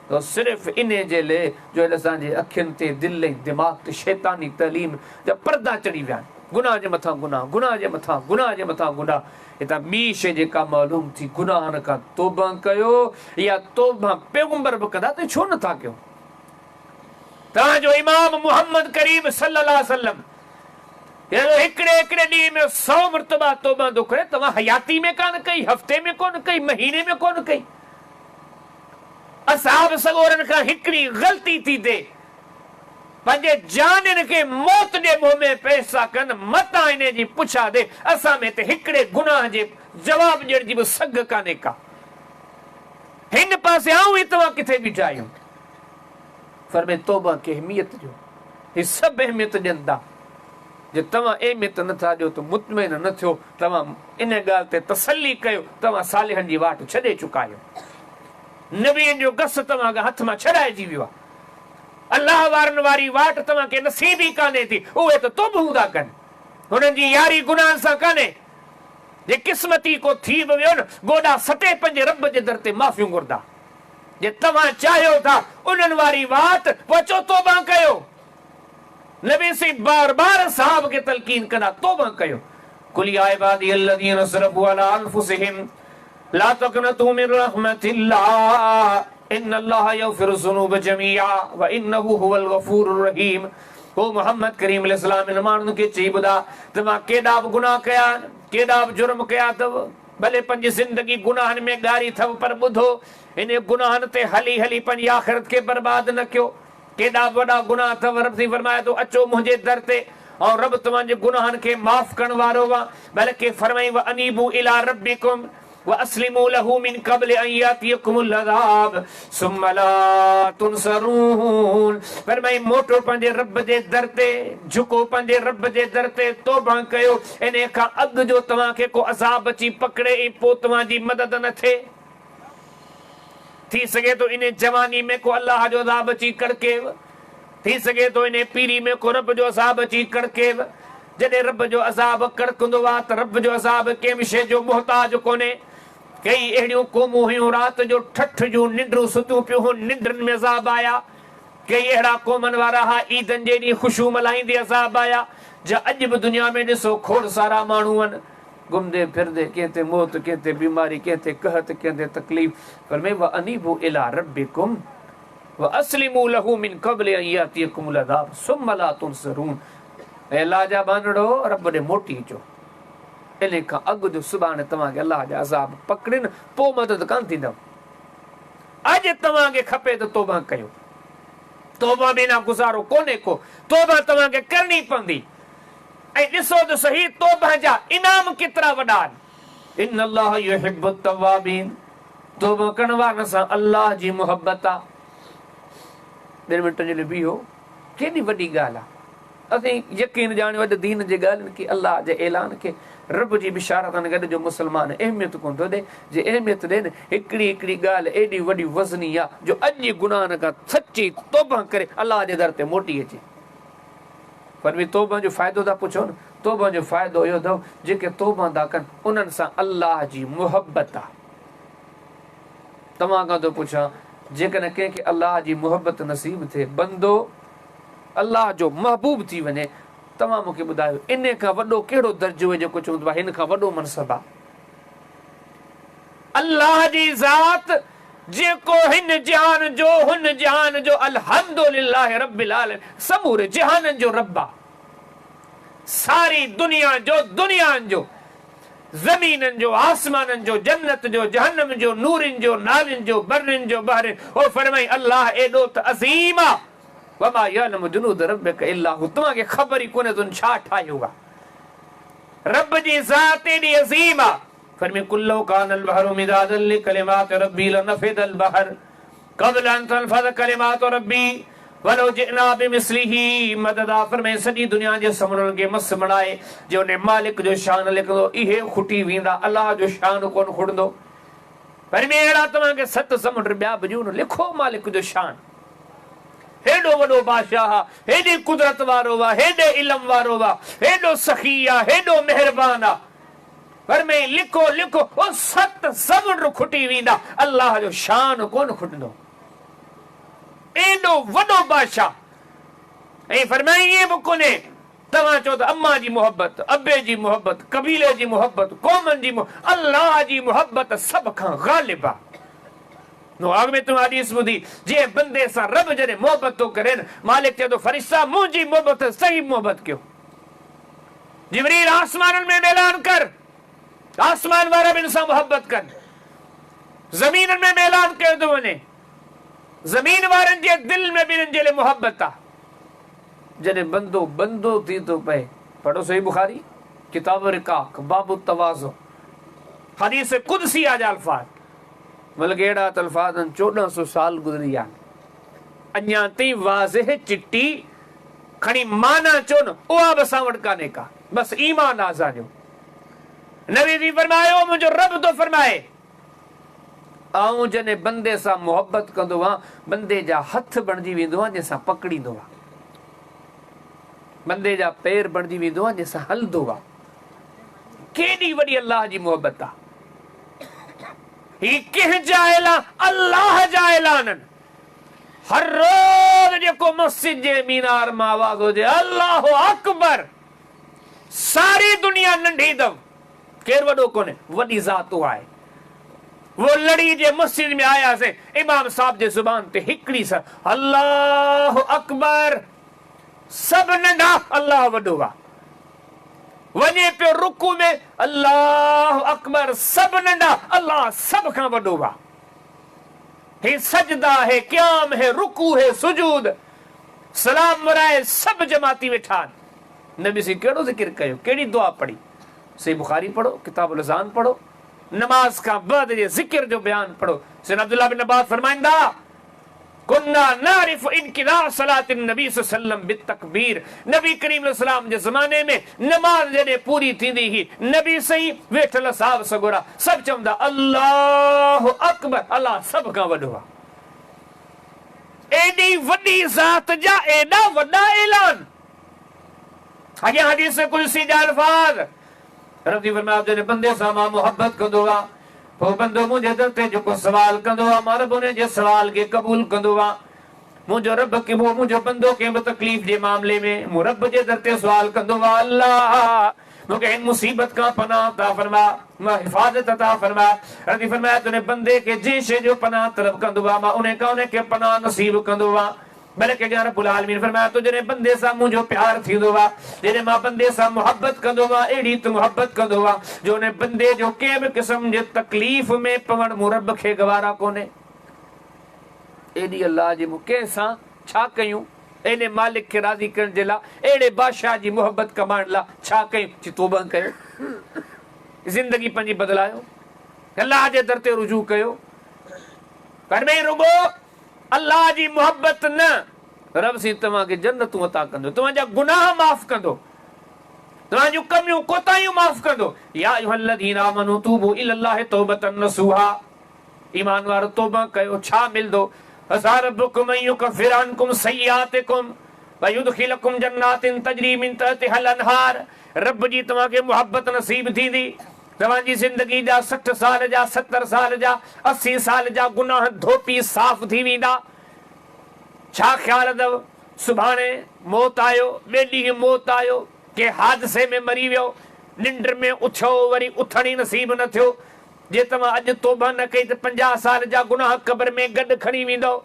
ته صرف انهي جي لئي جو اڄ اسان جي اکين تي، دل ۽ دماغ تي شيطاني تعليم جا پردا چڙهي ويا آهن. گناهه جي مٿان گناهه، گناهه جي مٿان گناهه جي مٿان گناهه. هتان ٻي شيء جيڪا معلوم ٿي، گناهن کان توبه ڪيو يا توبه پيغمبر به ڪندا ته ڇو نٿا ڪيو؟ توهان جو امام محمد ڪريم صلي الله عليه وسلم جيڪو هڪڙي هڪڙي ڏينهن ۾ سو مرتبه توبه ٿو ڪري، توهان حياتي ۾ ڪانه ڪئي، هفتي ۾ ڪونه ڪئي، مهيني ۾ ڪونه ڪئي. اصحاب سڳورن کان هڪڙي غلطي ٿي ٿئي، پنهنجي جانين کي موت جي منهن ۾ پيش ٿا ڪن، متان انهي جي پڇا ٿئي، اسان ۾ ته هڪڙي گناهه جي جواب ڏيڻ جي به سگهه ڪانهي ڪا. هن پاسي آئون ۽ توهان ڪٿي بيٺا آهيون؟ فرمائي توبه کي اهميت ڏيو. هي سڀ اهميت ڏين ٿا. جي توهان اهميت نه ٿا ڏيو ته مطمئن نه ٿيو، توهان ان ڳالهه تي تسلي ڪيو توهان صالحن جي واٽ ڇڏي چڪا آهيو. نبين جو گس توهان کان هٿ مان ڇڏائجي ويو آهي. الله وارن واري واٽ توهان کي نصيب ئي ڪانهي ٿي. اهي ته توبهون ٿا ڪن. هنن جي ياري گناهن سان ڪانهي. جي قسمتي ڪو ٿي به ويو نه، گوڏا سٽي پنهنجي رب جي در تي معافيون گهرندا. جي توهان چاهيو ٿا انهن واري واٽ، پوء اچو توبه ڪيو. نبي سائين بار بار اصحاب کي تلقين ڪندا، توبه ڪيو. قل يا عبادي الذين اسرفوا علي انفسهم لا تقنطوا من رحمة الله ان الله يغفر الذنوب جميعا وانه هو الغفور الرحيم. او محمد ڪريم عليه السلام انهن ماڻهن کي چئي ٻڌاء ته مان ڪيڏا به گناهه ڪيا آهن، ڪيڏا به جرم ڪيا اٿو، ڀلي پنهنجي زندگي گناهن ۾ ڳاري اٿو پر ٻڌو انهي گناهن تي هلي هلي پنهنجي آخرت کي برباد نه ڪيو. ڪيڏا به وڏا گناهه اٿو، رب سائين فرمائي ٿو اچو منهنجي در تي آئون رب توهان جي گناهن کي معاف ڪرڻ وارو آهيان، بلڪه فرمائين وانيبوا الي ربڪم واسلموا له من قبل ان ياتيڪم العذاب ثم لا تنصرون فرمائين موٽو پنهنجي رب جي در تي، جهڪو پنهنجي رب جي در تي، توبه ڪيو انهي کان اڳ جو توهان کي ڪو عذاب اچي پڪڙي ۽ پوء توهان جي مدد نه ٿئي. ٿي سگهي ٿو انهي جواني ۾ ڪو الله جو عذاب اچي ڪڙڪيو، ٿي سگهي ٿو انهي پيري ۾ ڪو رب جو عذاب اچي ڪڙڪيو. جڏهن رب جو عذاب ڪڙڪندو آ ته رب جو عذاب ڪنهن به شيء جو محتاج ڪونهي. ڪيئي اهڙيون قومون هيون رات جو ٺٺ جون ننڊون ستيون پيون هيون ننڊن ۾ عذاب آيا. ڪيئي اهڙا قومن وارا ها عيدن جي ڏينهن خوشيون ملهائيندي عذاب آيا. جا اڄ به دنيا ۾ ڏسو کوڙ سارا ماڻهو آهن. گهمندي ڦرندي ڪنهن تي موت ڪنهن تي بيماري ڪنهن تي قحط ڪنهن تي تڪليف. فرمائي وانيبوا الي ربڪم واسلموا له من قبل ان ياتيڪم العذاب ثم لا تنصرون. اي الله جا ٻانهڙو! رب ڏي موٽي اچو، انهي کان اڳ جو سڀاڻي توهان کي الله جا عذاب پڪڙين، پوء مدد ڪانه ٿيندؤ. اڄ توهان کي کپي ته توبه ڪيو. توبه بنا گذارو ڪونهي ڪو. توبه توهان کي ڪرڻي پوندي. ۽ ڏسو ته سهي توبه جا انعام ڪيترا وڏا آهن. ان الله يحب التوابين توبه ڪرڻ وارن سان الله جي محبت آ. ٻن منٽن جي لاء بيهو، ڪيڏي وڏي ڳالهه آ. اسين يقين ڄاڻيو اڄ دين جي ڳالهين کي، الله جي اعلان کي، رب جي بشارتن کي اڄ جو مسلمان اهميت ڪونه ٿو ڏئي. جي اهميت ڏئي نه، هڪڙي هڪڙي ڳالهه ايڏي وڏي وزني آ جو اڄ ئي گناهن کان سچي توبه ڪري الله جي در تي موٽي اچي. پر به توبه جو فائدو ٿا پڇو نه، توبه جو فائدو اهو اٿو جيڪي توبه ٿا ڪن انهن سان الله جي محبت آ. توهان کان ٿو پڇان جيڪڏهن ڪنهن کي الله جي محبت نصيب ٿئي، بندو الله جو محبوب ٿي وڃي، توهان مون کي ٻڌايو انهي کان وڏو ڪهڙو درجو آهي جيڪو چون ٿا هن کان وڏو منصب آ؟ الله جي ذات جيڪو هن جهان جو هن جهان جو الحمد لله رب العالمين سموري جهانن جو رب آ، ساري دنيا جو دنيائن جو زمينن جو آسمانن جو جنت جو جهنم جو نورين جو نارين جو برين جو بحرين هو فرمائي الله ايڏو ته عظيم آ وما يعلم جنود ربک الا هو توهان کي خبر ئي ڪونهي ته ان ڇا ٺاهيو آ رب جي ذات ايڏي عظيم آ. فرمي قل لو ڪان البحر مدادا لڪلمات ربي لنفد البحر قبل ان تنفذ ڪلمات ربي ولو جئنا بمثله مددا فرمي سڄي دنيا جي سمنڊن کي مس بڻائي جي ان مالڪ جو شان لکندو اهي کٽي ويندا الله جو شان ڪونه کٽندو فرمي اهڙا توهان کي ست سمنڊ ٻيا به ڏيون لکو مالڪ جو شان هيڏو وڏو بادشاهه آ، هيڏي قدرت وارو آ، هيڏي علم وارو آ، هيڏو سخي آ، هيڏو مهربان آ. فرمائين لکو لکو او ست سمنڊ کٽي ويندا، الله جو شان ڪونه کٽندو. ايڏو وڏو بادشاهه. ۽ فرمائين ائين به ڪونهي توهان چئو ته امان جي محبت، ابي جي محبت، قبيلي جي محبت، قومن جي محبت، الله جي محبت سڀ کان غالب آ. نو اڳ ۾ تون حديث ٻڌي، جنهن بندي سان رب جڏهن محبت ٿو ڪري نه، مالڪ چئي ٿو فرشتا منهنجي محبت صحيح محبت ڪيو. جبريل آسمانن ۾ به اعلان ڪر، آسمان وارا به ان سان محبت ڪن. زمينن ۾ به اعلان ڪيو ٿو وڃي، زمين وارن جي دل ۾ به انهن جي لاء محبت آ. جڏهن بندو بندو ٿي ٿو پئي. پڙهو صحيح بخاري، ڪتاب الرقاق، باب التواضع، حديث قدسيه جا الفاظ. بلڪه اهڙا ته الفاظ آهن 14 سو سال گذري ويا آهن اڃا تائين واضح چٽي کڻي معنيٰ چئو نه اها به اسان وٽ ڪانهي ڪا بس ايمان آ اسان جو نبي سين فرمايو منهنجو رب ٿو فرمائي. آئون جنهن بندي سان محبت ڪندو آهيان بندي جا هٿ بڻجي ويندو آهيان جنهن سان پڪڙيندو آهيان بندي جا پير بڻجي ويندو آهيان جنهن سان هلندو آهيان ڪيڏي وڏي الله جي محبت آ. هي ڪنهن جا اعلان؟ الله جا اعلانن. هر روز جيڪو مسجد جي مينار مان آواز هجي الله اڪبر ساري دنيا ننڍي اٿو ڪير وڏو ڪونهي وڏي ذات اها آهي. وو لڙي جي مسجد ۾ آياسين امام صاحب جي زبان تي هڪڙي سر الله اڪبر سڀ ننڍا الله وڏو آ. وڃي پيو رڪوع ۾ الله اڪبر سڀ ننڍا الله سڀ کان وڏو آ. هي سجدا هي قيام هي رڪوع هي سجود سلام ورائي سڀ جماعتي ويٺا آهن. نبي سائين ڪهڙو ذڪر ڪيو ڪهڙي دعا پڙهي صحيح بخاري پڙهو ڪتاب الاذان پڙهو نماز کان بعد جي ذڪر جو بيان پڙهو سيدنا عبدالله بن عباس فرمائن ٿا. ڪنا نعرف انقضاء صلاة النبي صلي الله عليه وسلم بالتڪبير نبي ڪريم عليه السلام جي زماني ۾ نماز جڏهن پوري ٿيندي هئي نبي سائين ويٺل اصحاب سڳورا سڀ چوندا الله اڪبر الله سڀ کان وڏو آ ايڏي وڏي ذات جا ايڏا وڏا اعلان اڳيان حديث قدسي جا الفاظ رب جي فرمايو جڏهن بندي سان مان محبت ڪندو آهيان پوء بندو منهنجي در تي جيڪو سوال ڪندو آهي مان رب ان جي سوال کي قبول ڪندو آهيان منهنجو رب منهنجو بندو ڪنهن به تڪليف جي معاملي ۾ مون رب جي در تي سوال ڪندو آهي الله مون کي هن مصيبت کان پناهه عطا فرما مان حفاظت عطا فرما رب جي فرمايو ته ان بندي کي جنهن شيء جو پناهه طلب ڪندو آهي مان ان کان ان کي پناهه نصيب ڪندو آهيان بلڪ اڳيان رب العالمين فرمايو ته جڏهن بندي سان منهنجو پيار ٿيندو آ، جڏهن مان بندي سان محبت ڪندو آهيان، اهڙي ته محبت ڪندو آهيان جو ان بندي جو ڪنهن به قسم جي تڪليف ۾ پوڻ مون رب کي گوارا ڪونهي. ايڏي الله جي مون ڪنهن سان ڇا ڪيون؟ ايڏي مالڪ کي راضي ڪرڻ جي لاء، اهڙي بادشاهه جي محبت ڪمائڻ لاء ڇا ڪيون؟ چي توبه ڪيو، زندگي پنهنجي بدلايو، الله جي در تي رجوع ڪيو. فرمائين رڳو الله جي محبت نه، رب سين توهان کي جنتون عطا ڪندو، توهان جا گناهه معاف ڪندو، توهان جون ڪميون ڪوتاهيون معاف ڪندو. يا ايها الذين آمنوا توبوا الي الله توبة نصوحا ايمان وارو توبه ڪيو ڇا ملندو؟ عسي ربڪم ان يڪفر عنڪم سيئاتڪم ويدخلڪم جنات تجري من تحتها الانهار رب جي توهان کي محبت نصيب ٿيندي، توهان جي زندگي جا 60 سال جا، 70 سال جا، 80 سال جا گناهه ڌوپي صاف ٿي ويندا. ڇا خيال اٿو سڀاڻي موت آيو، ٻئي ڏينهن موت آيو، ڪنهن حادثي ۾ مري ويو، ننڊ ۾ اٿيو وري اٿڻ ئي نصيب نه ٿيو، جي توهان اڄ توبه نه ڪئي ته 50 سال جا گناهه قبر ۾ گڏ کڻي ويندؤ،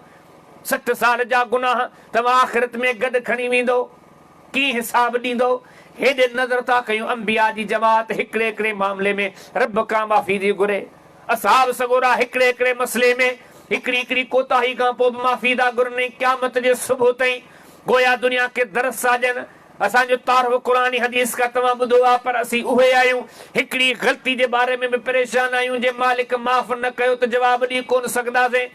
60 سال جا گناهه توهان آخرت ۾ گڏ کڻي ويندؤ، ڪيئن حساب ڏيندؤ؟ هيڏي نظر ٿا ڪيون انبياء جي جماعت هڪڙي هڪڙي معاملي ۾ رب کان معافي ٿي گهري، اصحاب سڳورا هڪڙي هڪڙي مسئلي ۾ هڪڙي هڪڙي ڪوتاهي کان پوء به معافي ٿا گهرن ۽ قيامت جي صبح تائين گويا دنيا کي درس ٿا ڏين. اسان جو تعارف قرآن ۽ حديث کان توهان ٻڌو آهي پر اسين اهي آهيون هڪڙي غلطي جي باري ۾ به پريشان آهيون جي مالڪ معاف نه ڪيو ته جواب ڏئي ڪونه سگهنداسين.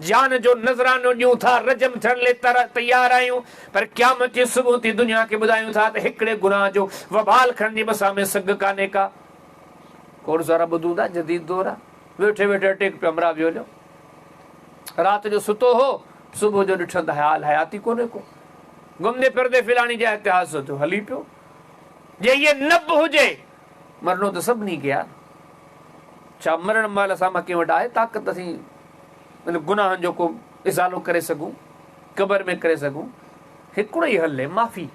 جان جو نذرانو ڏيون ٿا رجم ٿيڻ لي تيار آهيون پر قيامت جي صبح تي دنيا کي ٻڌايون ٿا ته هڪڙي گناهه جو وبال کڻڻ جي به اسان ۾ سگهه ڪانهي ڪا. کوڙ سارا ٻڌون ٿا جديد دور آ ويٺي ويٺي اٽيڪ پيو همراهه ويو هليو رات جو ستو هو صبح جو ڏٺن ته حال حياتي ڪونهي ڪو گهمندي ڦرندي فلاڻي جاء تي حادثو ٿيو هلي پيو جي ائين نه به هجي مرڻو ته سڀني کي آ ڇا مرڻ مهل اسان مان ڪنهن وٽ آهي طاقت اسين ان گناهن جو ڪو ازالو ڪري سگهون قبر ۾ ڪري سگهون هڪڙو ئي حل معافي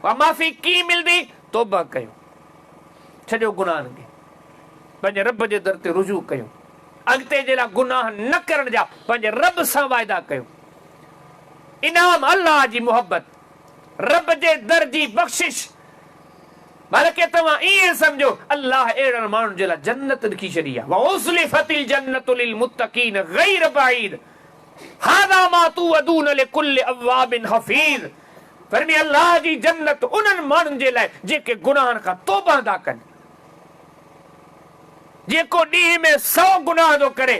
اها معافي ڪيئن ملندي توبه ڪيو ڇڏيو گناهن کي، پنهنجي رب جي در تي رجوع ڪيو، اڳتي جي لاء گناهه نه ڪرڻ جا پنهنجي رب سان واعدا ڪيو. انعام الله جي محبت، رب جي در جي بخشش، بلڪه توهان ائين سمجهو الله اهڙن ماڻهن جي لاء جنت لکي ڇڏي آهي، وازلفت الجنة للمتقين غير بعيد هذا ما توعدون لڪل اواب حفيظ فرمي الله جي جنت انهن ماڻهن جي لاء جيڪي گناهن کان توبه ٿا ڪن. جيڪو ڏينهن ۾ سئو گناهه ٿو ڪري،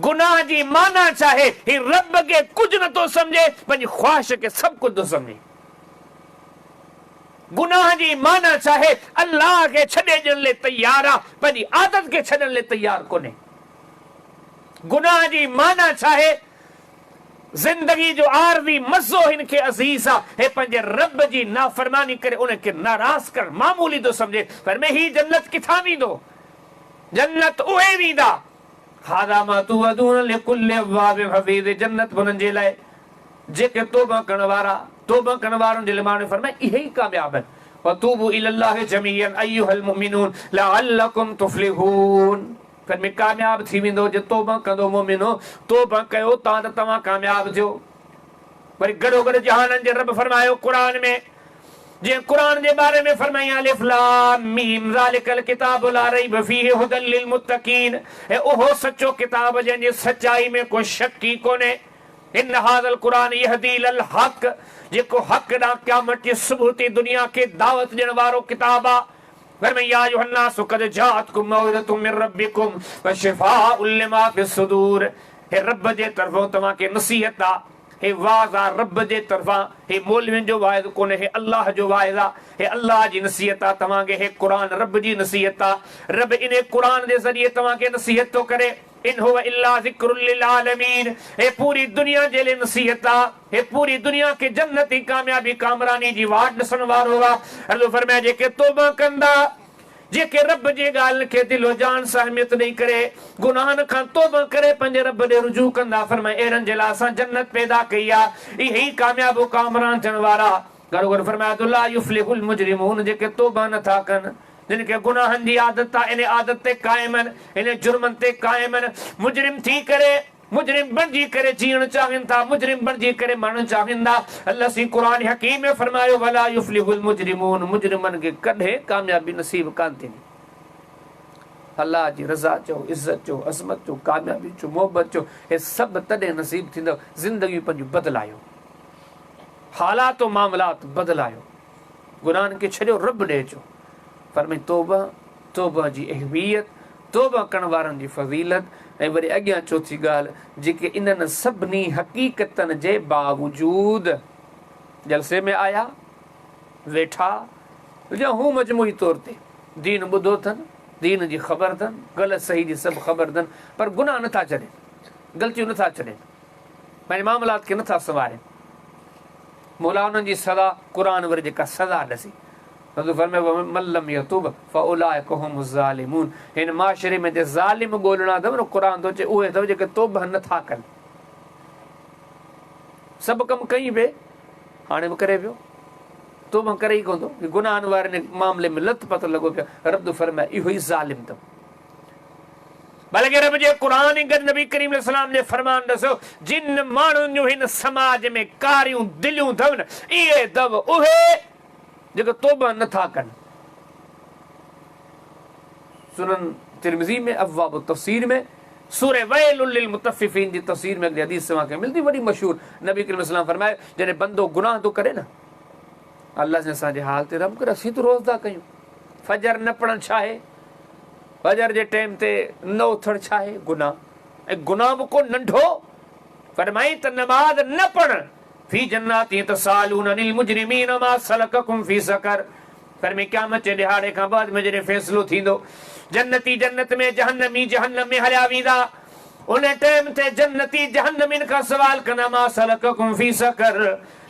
گناهه جي معنيٰ ڇا آهي؟ هي رب کي ڪجهه نه ٿو سمجهي، پنهنجي خواهش کي سڀ ڪجهه ٿو سمجهي. گناهه جي معنيٰ ڇا آهي؟ الله کي ڇڏي ڏيڻ لاء تيار آ، پنهنجي عادت کي ڇڏڻ لاء تيار ڪونهي. گناهه جي معنيٰ ڇا آهي؟ زندگي جو عارضي مزو هن کي عزيز آ، هي پنهنجي رب جي نافرماني ڪري ان کي ناراض ڪرڻ معمولي ٿو سمجهي، فرمائي هي جنت ڪٿان ويندو؟ جنت اهي ويندا، هذا ما توعدون لڪل اواب حفيظ جنت انهن جي لاء جيڪي توبه ڪرڻ وارا، توبه ڪرڻ وارن جي لاء ماڻهو فرمائي اهي ئي ڪامياب آهن، وتوبوا الي الله جميعا ايها المؤمنون لعلڪم تفلحون. ڦر ۾ ڪامياب ٿي ويندو جي توبه ڪندو مؤمنو توبه ڪيو تان ته توهان ڪامياب ٿيو وري گڏوگڏ جهانن جي رب فرمايو قرآن ۾ جنهن قرآن جي باري ۾ فرمائي الف لام ميم ذالڪ الڪتاب لا ريب فيه هدى للمتقين اي اهو سچو ڪتاب جنهن جي سچائي ۾ ڪو شڪ ئي ڪونهي ان هذا القرآن يهدي الي الحق جيڪو حق ڏانهن قيامت جي صبح تي دنيا کي دعوت ڏيڻ وارو ڪتاب آ فرمائي يا ايها الناس قد جاءتڪم موعظة من ربڪم وشفاء لما في الصدور هي رب جي طرفون توهان کي نصيحت آ هي وعظ آ رب جي طرفان هي مولوين جو واعظ ڪونهي هي الله جو واعظ آ هي الله جي نصيحت آ توهان کي هي قرآن رب جي نصيحت آ رب انهي قرآن جي ذريعي توهان کي نصيحت ٿو ڪري ان هو الا ذڪر للعالمين هي پوري دنيا جي لي نصيحت آ هي پوري دنيا کي جنت ۽ ڪاميابي ڪامراني جي واٽ ڏسڻ وارو آ الله فرمائي جيڪي توبه ڪندا جيڪي رب جي ڳالهين کي دل و جان سان اهميت ڏئي ڪري گناهن کان توبه ڪري پنهنجي رب ڏي رجوع ڪندا فرمائي اهڙن جي لاء اسان جنت پيدا ڪئي آ اهي ئي ڪامياب و ڪامران ٿيڻ وارا گڏوگڏ فرمايو ته لا يفلح المجرمون جيڪي توبه نه ٿا ڪن، جن کي گناهن جي عادت آ، انهي عادت تي قائم آهن، انهي جرمن تي قائم آهن، مجرم ٿي ڪري، مجرم بڻجي ڪري جيئڻ چاهين ٿا، مجرم بڻجي ڪري مرڻ چاهين ٿا. الله سائين قرآن حڪيم ۾ فرمايو ولا يفلح المجرمون مجرمن کي ڪڏهن ڪاميابي نصيب ڪانه ٿيندي. الله جي رضا چئو، عزت چئو، عظمت چئو، ڪاميابي چئو، محبت چئو، هي سڀ تڏهن نصيب ٿيندو زندگيون پنهنجون بدلايو. حالات و معاملات بدلايو، گناهن کي ڇڏيو رب ڏي اچو. فرمائي توبه، توبه جي اهميت، توبه ڪرڻ وارن جي فضيلت، ۽ وري اڳيان چوٿين ڳالهه، جيڪي انهن سڀني حقيقتن جي باوجود جلسي ۾ آيا، ويٺا يا هو مجموعي طور تي دين ٻڌو اٿن، دين جي خبر اٿن، غلط صحيح جي سڀ خبر اٿن، پر گناهه نٿا ڇڏين، غلطيون نٿا ڇڏين، پنهنجي معاملات کي نٿا سنوارين. مولا انهن جي سزا قرآن وري جيڪا سزا ڏسي ٿو فرمائي ومن لم يتوب فاولئک هم الظالمون هن معاشري ۾ جي ظالم ڳولڻا اٿو نه قرآن ٿو چئي اهي اٿو جيڪي توبه نٿا ڪن. سڀ ڪم ڪئين پئي هاڻي به ڪري پيو توبه ڪري ئي ڪونه ٿو گناهن وارن معاملي ۾ لت پت لڳو پيو رب ٿو فرمائي اهو ئي ظالم اٿو. بلڪه رب جي قرآن ۽ گڏ نبي ڪريم عليه السلام جي فرمان ڏسو، جن ماڻهن جون هن سماج ۾ ڪاريون دليون اٿن، اهي اٿو اهي جيڪي توبه نه ٿا ڪن. سنن ترمذي ۾ ابواب التفسير ۾ سوره ويل للمطففين جي تفسير ۾ هڪڙي حديث اوهان کي ملندي وڏي مشهور، نبي ڪريم عليه السلام فرمايو، جڏهن بندو گناهه ٿو ڪري نه، الله سائين اسان جي حال تي رحم ڪري، اسين ته روز ٿا ڪيون، فجر نه پڙهڻ ڇا آهي؟ فجر جي ٽيم تي نه اٿڻ ڇا آهي؟ گناهه، ۽ گناهه به ڪو ننڍو؟ فرمائين ته نماز نه پڙهڻ، في جنات يتساءلون عن المجرمين ما سلڪڪم في سقر، فرمائين قيامت جي ڏهاڙي کان بعد ۾ جڏهن فيصلو ٿيندو، جنتي جنت ۾ جهنمي جهنم ۾ هليا ويندا، ان ٽيم تي جنتي جهنمين کان سوال ڪندا ما سلڪڪم في سقر،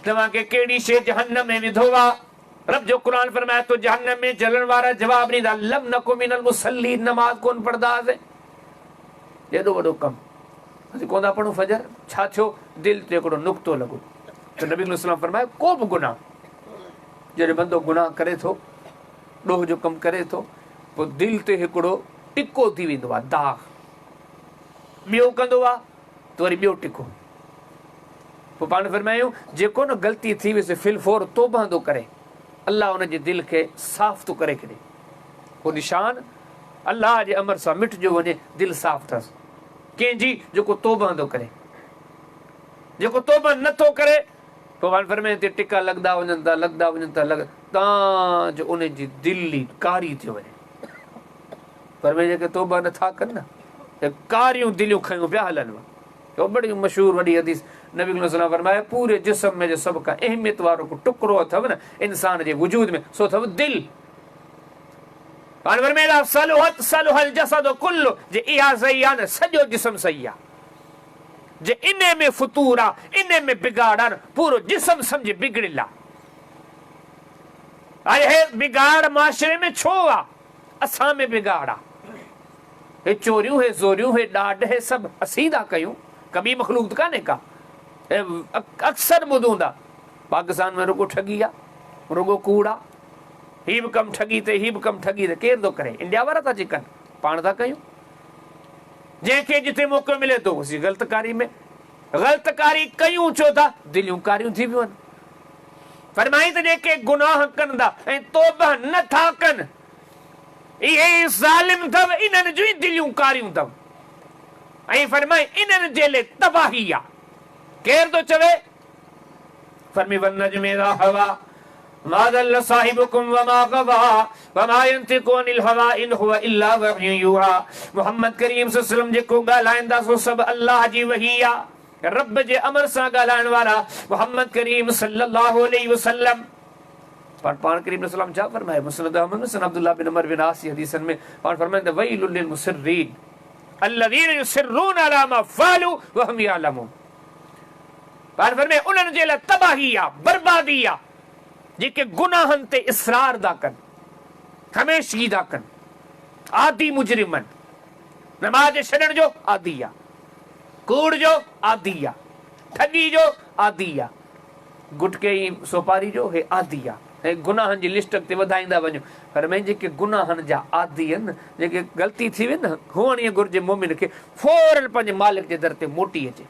توهان کي ڪهڙي شيء جهنم ۾ وڌو آ؟ رب جو قرآن فرمائي ٿو جهنم ۾ جلڻ وارا جواب ڏيندا لم نڪ من المصلين نماز ڪونه پڙهندا هئاسين. ايڏو وڏو ڪم اسين ڪونه ٿا پڙهون فجر ڇا ٿيو دل تي هڪڙو نقطو لڳو ته نبي عليه السلام فرمايو ڪو به گناهه جڏهن بندو گناهه ڪري ٿو ڏوهه جو ڪم ڪري ٿو پوء دل تي هڪڙو ٽڪو ٿي ويندو آهي داغ ٻيو ڪندو آهي ته وري ٻيو ٽڪو. پوء پاڻ فرمايائون، جيڪو نه غلطي ٿي ويس في الفور توبه ٿو ڪري، الله ان جي دل کي صاف ٿو ڪري ڇڏي. هو نشان الله جي امر سان مٽجيو وڃي، دل صاف اٿس. ڪنهن جي؟ جيڪو توبه ٿو ڪري. جيڪو توبه نه ٿو ڪري، پوء پاڻ فرمايائون، اتي ٽڪا لڳندا وڃن ٿا، لڳندا وڃن ٿا، لڳ تان جو ان جي دل ئي ڪاري ٿيو وڃي. فرمايائون، جيڪي توبه نه ٿا ڪن نه، اهي ڪاريون دليون کنيون پيا هلن. اهو بڙي مشهور وڏي حديث نبي ڪريم صلي الله فرمايو پوري جسم ۾ جو سڀ کان اهميت وارو ڪو ٽڪرو اٿو نه انسان جي وجود ۾ سو اٿو دل. پاڻ فرمائي اذا صلحت صلح الجسد ڪله جي اها صحيح آ نه سڄو جسم صحيح آ جي انهي ۾ فتور آ انهي ۾ بگاڙ آ نه پورو جسم سمجهه بگڙيل آ. اڄ هي بگاڙ معاشري ۾ ڇو آ؟ اسان ۾ بگاڙ آ. هي چوريون، هي زوريون، هي ڏاڍ، هي سڀ اسين ٿا ڪيون، ڪا ٻي مخلوق ته ڪانهي ڪا. هي اڪثر ٻڌون ٿا پاڪستان ۾ رڳو ٺڳي آ، رڳو ڪوڙ آ، هي به ڪم ٺڳي تي، هي به ڪم ٺڳي تي، ڪير ٿو ڪري؟ انڊيا وارا ٿا اچي ڪن، پاڻ ٿا ڪيون. جنهن کي جتي موقعو ملي ٿو اسين غلط ڪاري ۾ غلط ڪاري ڪيون ڇو ٿا؟ دليون ڪاريون ٿي ويون آهن. فرمائين ته جيڪي گناهه ڪن ٿا ۽ توبه نه ٿا ڪن، اهي ئي ظالم اٿو، انهن جون ئي دليون ڪاريون اٿو. ۽ فرمائين انهن جي لئي تباهي آ. ڪير ٿو چوي؟ فرمي والنجم اذا هوا ما ضل صاحبكم وما غوا وما ينطق عن الهوا ان هو الا وحي يوحي محمد ڪريم صلي الله عليه وسلم جيڪو ڳالهائيندا سو سڀ الله جي وحي آ. رب جي امر سان ڳالهائڻ وارا محمد ڪريم صلي الله عليه وسلم. پاڻ پاڻ ڪريم عليه السلام ڇا فرمايو؟ مسند احمد ۾ سن عبدالله بن عمر بن عاص جي حديثن ۾ پاڻ فرمائن ته ويل للمصرين الذين يصرون علي ما فعلوا وهم يعلمون پاڻ فرمايو انهن جي لاء تباهي آ بربادي آ جيڪي گناهن تي اصرار ٿا ڪن هميشگي ٿا ڪن عادي مجرم آهن نماز ڇڏڻ جو عادي آ ڪوڙ جو عادي آ، ٺڳي جو عادي آ، گٽڪي ۽ سوپاري جو هي عادي آ ۽ گناهن جي لسٽ اڳتي وڌائيندا وڃو پر مين جيڪي گناهن جا عادي آهن جيڪي غلطي ٿي وئي نه هئڻ ائين گهرجي مومن کي فورن پنهنجي مالڪ جي در تي موٽي اچي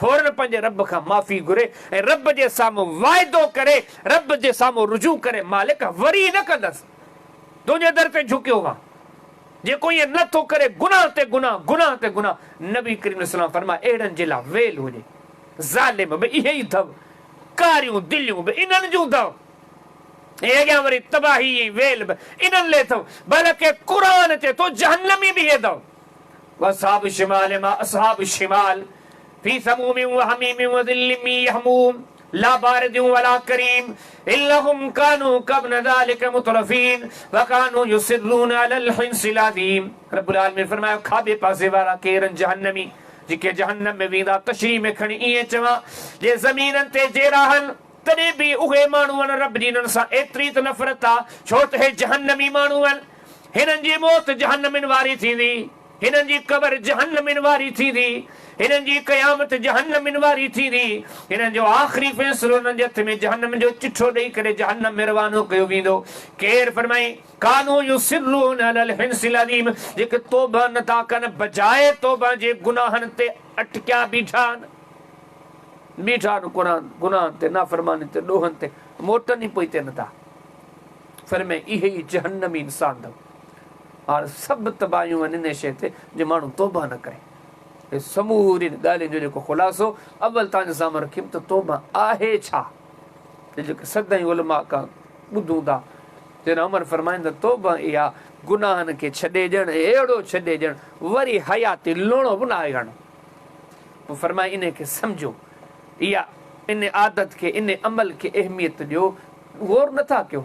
فورن پنهنجي رب کان معافي گهري ۽ رب جي سامهون واعدو ڪري رب جي سامهون رجوع ڪري مالڪ وري نه ڪندس تنهنجي در تي جهڪيو هان. جيڪو ائين نه ٿو ڪري گناهه تي گناهه، گناهه تي گناهه، نبي ڪريم عليه السلام فرمايو اهڙن جي لاء ويل هجي، ظالم به اهي ئي اٿو، ڪاريون دليون به انهن جون اٿو ۽ اڳيان وري تباهي ۽ ويل به انهن لئه اٿو، بلڪه قرآن چئي ٿو جهنمي به اهي اٿو. واصحاب الشمال ما اصحاب الشمال في سموم وحميم وظل من يحموم لا بارد ولا ڪريم انهم ڪانوا قبل ذلڪ مترفين وڪانوا يصرون علي الحنث العظيم رب العالمين فرمايو کاٻي پاسي وارا ڪير آهن جهنمي جيڪي جهنم ۾ ويندا تشريح ۾ کڻي ائين چوان جي زمينن تي جيئرا آهن تڏهن به اهي ماڻهو آهن رب جي انهن سان ايتري ته نفرت آ ڇو ته اهي جهنمي ماڻهو آهن هنن جي موت جهنمين واري ٿيندي هنن جي قبر جهنمين واري ٿيندي، هنن جي قيامت جهنمين واري ٿيندي، هنن جو آخري فيصلو هنن جي هٿ ۾ جهنم جو چٺو ڏئي ڪري جهنم ۾ روانو ڪيو ويندو. ڪير فرمائي، ڪانو يصرون علي الحنث العظيم، جيڪي توبه نه ٿا ڪن بجاء توبه جي گناهن تي اٽڪيا بيٺا آهن، بيٺا آهن قرآن گناهن تي، نافرمانين تي، ڏوهن تي، موٽن ئي پوئتي نه ٿا. فرمائي، اهي ئي جهنمي انسان اٿو. هاڻ سڀ تباهيون آهن انهيء شيء تي جو ماڻهو توبه نه ڪري. هي سمورين ڳالهين جو جيڪو خلاصو اول توهان جي سامهون رکيم ته توبه آهي ڇا؟ هي جيڪي سدائين علماء کان ٻڌون ٿا، جناب عمر فرمائن ته توبه اها گناهن کي ڇڏي ڏيڻ ۽ اهڙو ڇڏي ڏيڻ وري حياتي لوڻو به ناهي هڻڻو. پوء فرمائي انهيء کي سمجهو، اها ان عادت کي، ان عمل کي اهميت ڏيو، غور نه ٿا ڪيو.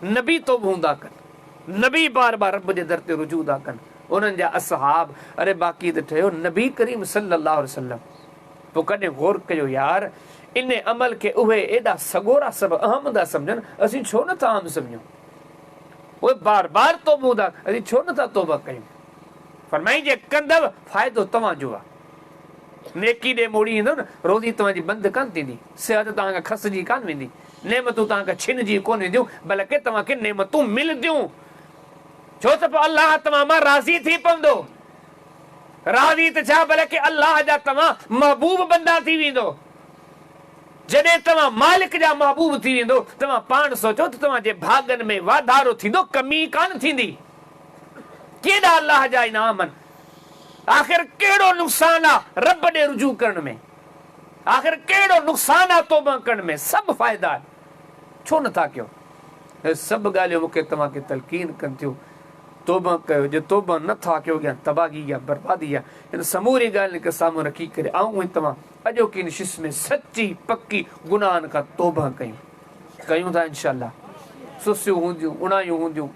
نبي توبهون ٿا ڪن. نبي بار بار رب جي در تي رجوع ٿا ڪن، انهن جا اصحاب، اري باقي ته ٺهيو نبي ڪريم صلي الله عليه وسلم پوء ڪڏهن غور ڪيو يار ان عمل کي اهي ايڏا سڳورا سڀ اهم ٿا سمجهن اسين ڇو نه ٿا اهم سمجهون اهي بار بار توبهون ٿا اسين ڇو نه ٿا توبه ڪيون فرمائين جي ڪندؤ فائدو توهان جو آهي نيڪي ڏي موڙي ايندؤ نه روزي توهان جي بند ڪانه ٿيندي صحت توهان کان کسجي ڪانه ويندي نعمتون توهان کان ڇنجي ڪونه وينديون، بلڪه توهان کي نعمتون ملنديون، ڇو ته پوء الله توهان مان راضي ٿي پوندو. راضي ته ڇا بلڪه الله جا توهان محبوب بندا ٿي ويندو. جڏهن توهان مالڪ جا محبوب ٿي ويندو، توهان پاڻ سوچو ته توهان جي ڀاڳن ۾ واڌارو ٿيندو، ڪمي ڪانه ٿيندي. ڪيڏا الله جا انعام آهن. آخر ڪهڙو نقصان آ رب ڏي رجوع ڪرڻ ۾؟ آخر ڪهڙو نقصان آ توبه ڪرڻ ۾ سڀ فائدا آهن ڇو نه ٿا ڪيو اهي سڀ ڳالهيون مون کي توهان کي تلقين ڪن ٿيون توبه ڪيو جي توبه نه ٿا ڪيو اڳيان تباهي يا بربادي آ ان سموري ڳالهين کي سامهون رکي ڪري آئون ۽ توهان اڄوڪي نشست ۾ سچي پڪي گناهن کان توبه ڪيون ڪيون ٿا انشاء الله سسيون هونديون اڻايون هونديون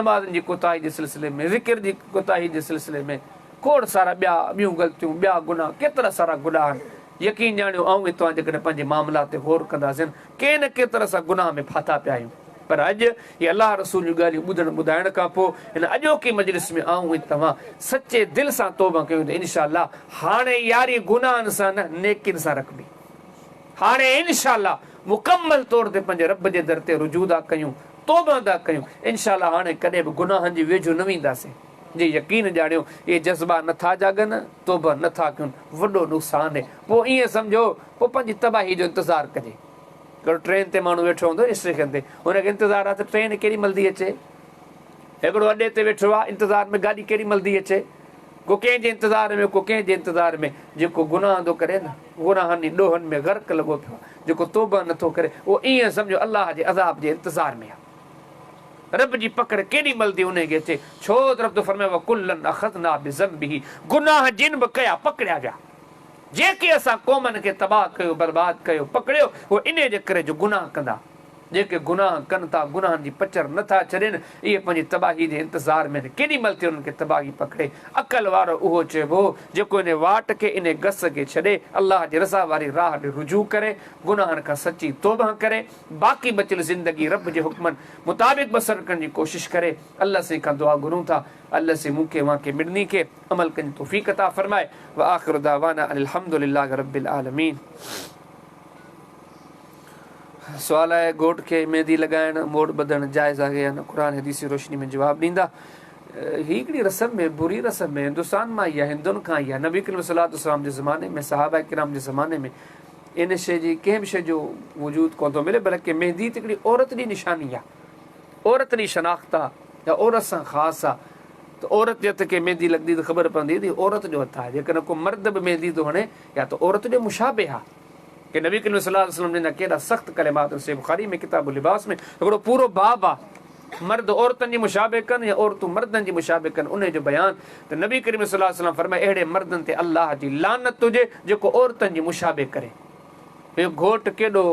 نمازن جي ڪوتاهي جي سلسلي ۾ ذڪر جي ڪوتاهي جي سلسلي ۾ کوڙ سارا ٻيا ٻيون غلطيون، ٻيا گناهه، ڪيترا سارا گناهه آهن. يقين ڄاڻيو آئون ۽ توهان جيڪڏهن پنهنجي معاملات تي غور ڪنداسين، ڪنهن نه ڪنهن طرح سان گناهه ۾ ڦاٿا پيا آهيون. پر اڄ هي الله رسول جون ڳالهيون ٻڌڻ ٻڌائڻ کان پوء هن اڄوڪي مجلس ۾ آئون ۽ توهان سچي دل سان توبه ڪيون ته انشاء الله هاڻي ياري گناهن سان نه نيڪين سان رکبي. هاڻي انشاء الله مڪمل طور تي پنهنجي رب جي در تي رجوع ٿا ڪيون، توبه ٿا ڪيون، انشاء الله هاڻي ڪڏهن به گناهن جي ويجهو نه وينداسين. جي يقين ڄاڻيو اهي جذبا نه ٿا جاڳن، توبه نه ٿا ڪيون، وڏو نقصان اهي. پوء ائين سمجهو، پوء پنهنجي تباهي جو انتظار ڪجي. هڪڙو ٽرين تي ماڻهو ويٺو هوندو اسٽيشن تي، هن کي انتظار آهي ته ٽرين ڪيڏي مهل ٿي اچي. هڪڙو اڏي تي ويٺو آهي انتظار ۾ گاڏي ڪيڏي مهل ٿي اچي. ڪو ڪنهن جي انتظار ۾، ڪو ڪنهن جي انتظار ۾. جيڪو گناهه ٿو ڪري نه، گناهن ۽ ڏوهن ۾ غرق لڳو پيو آهي، جيڪو توبه نه ٿو ڪري، اهو ائين سمجهو الله جي عذاب جي انتظار ۾ آهي. رب جي پڪڙ ڪيڏي مهل ٿي انهي کي اچي، ڇو ته رب ٿو فرمائي وڪلا اخذنا بذنبه گناهه جن به ڪيا پڪڙيا ويا، جيڪي اسان قومن کي تباهه ڪيو، برباد ڪيو، پڪڙيو، اهو انهي جي ڪري جو گناهه ڪندا، جيڪي گناهه ڪن ٿا، گناهن جي پچر نه ٿا ڇڏين، اهي پنهنجي تباهي جي انتظار ۾ آهن، ڪيڏي مهل ٿي انهن کي تباهي پڪڙي، عقل وارو اهو چئبو جيڪو انهي واٽ کي، انهي گس کي ڇڏي، الله جي رضا واري راهه ڏي رجوع ڪري، گناهن کان سچي توبهه ڪري، باقي بچيل زندگي رب جي حڪمن مطابق بسر ڪرڻ جي ڪوشش ڪري الله سائين کان دعا گهرون ٿا الله سائين مون کي اوهان کي مڙني کي عمل ڪرڻ جي توفيق عطا فرمائي واخر دعوانا ان الحمد لله رب العالمين. سوال آهي گهوٽ کي ميندي لڳائڻ موڙ ٻڌڻ جائز آهي يا نه قرآن حديث جي روشني ۾ جواب ڏيندا هي هڪڙي رسم ۾ بري رسم ۾ هندستان مان آئي آهي هندن کان آئي آهي نبي ڪريم صلي الله عليه وسلم جي زماني ۾ صحابه ڪرام جي زماني ۾ ان شيء جي ڪنهن به شيء جو وجود ڪونه ٿو ملي بلڪه ميندي ته هڪڙي عورت جي نشاني آهي، عورت جي شناخت آهي يا عورت سان خاص آهي ته عورت جي هٿ کي ميندي لڳندي ته خبر پوندي ته هي عورت جو هٿ آهي، جيڪڏهن ڪو مرد به ميندي ٿو هڻي يا ته عورت جو مشابه آهي. ڪي نبي ڪريم صلي الله عليه وسلم جن جا ڪيڏا سخت ڪلمات آهن، صحيح بخاري ۾ ڪتاب اللباس ۾ هڪڙو پورو باب آهي. مرد عورتن جي مشابه ڪن يا عورتون مردن جي مشابه ڪن انهي جو بيان ته نبي ڪريم صلي الله عليه وسلم فرمايو اهڙي مردن تي الله جي لعنت هجي جيڪو عورتن جي مشابه ڪري. اهو گهوٽ ڪيڏو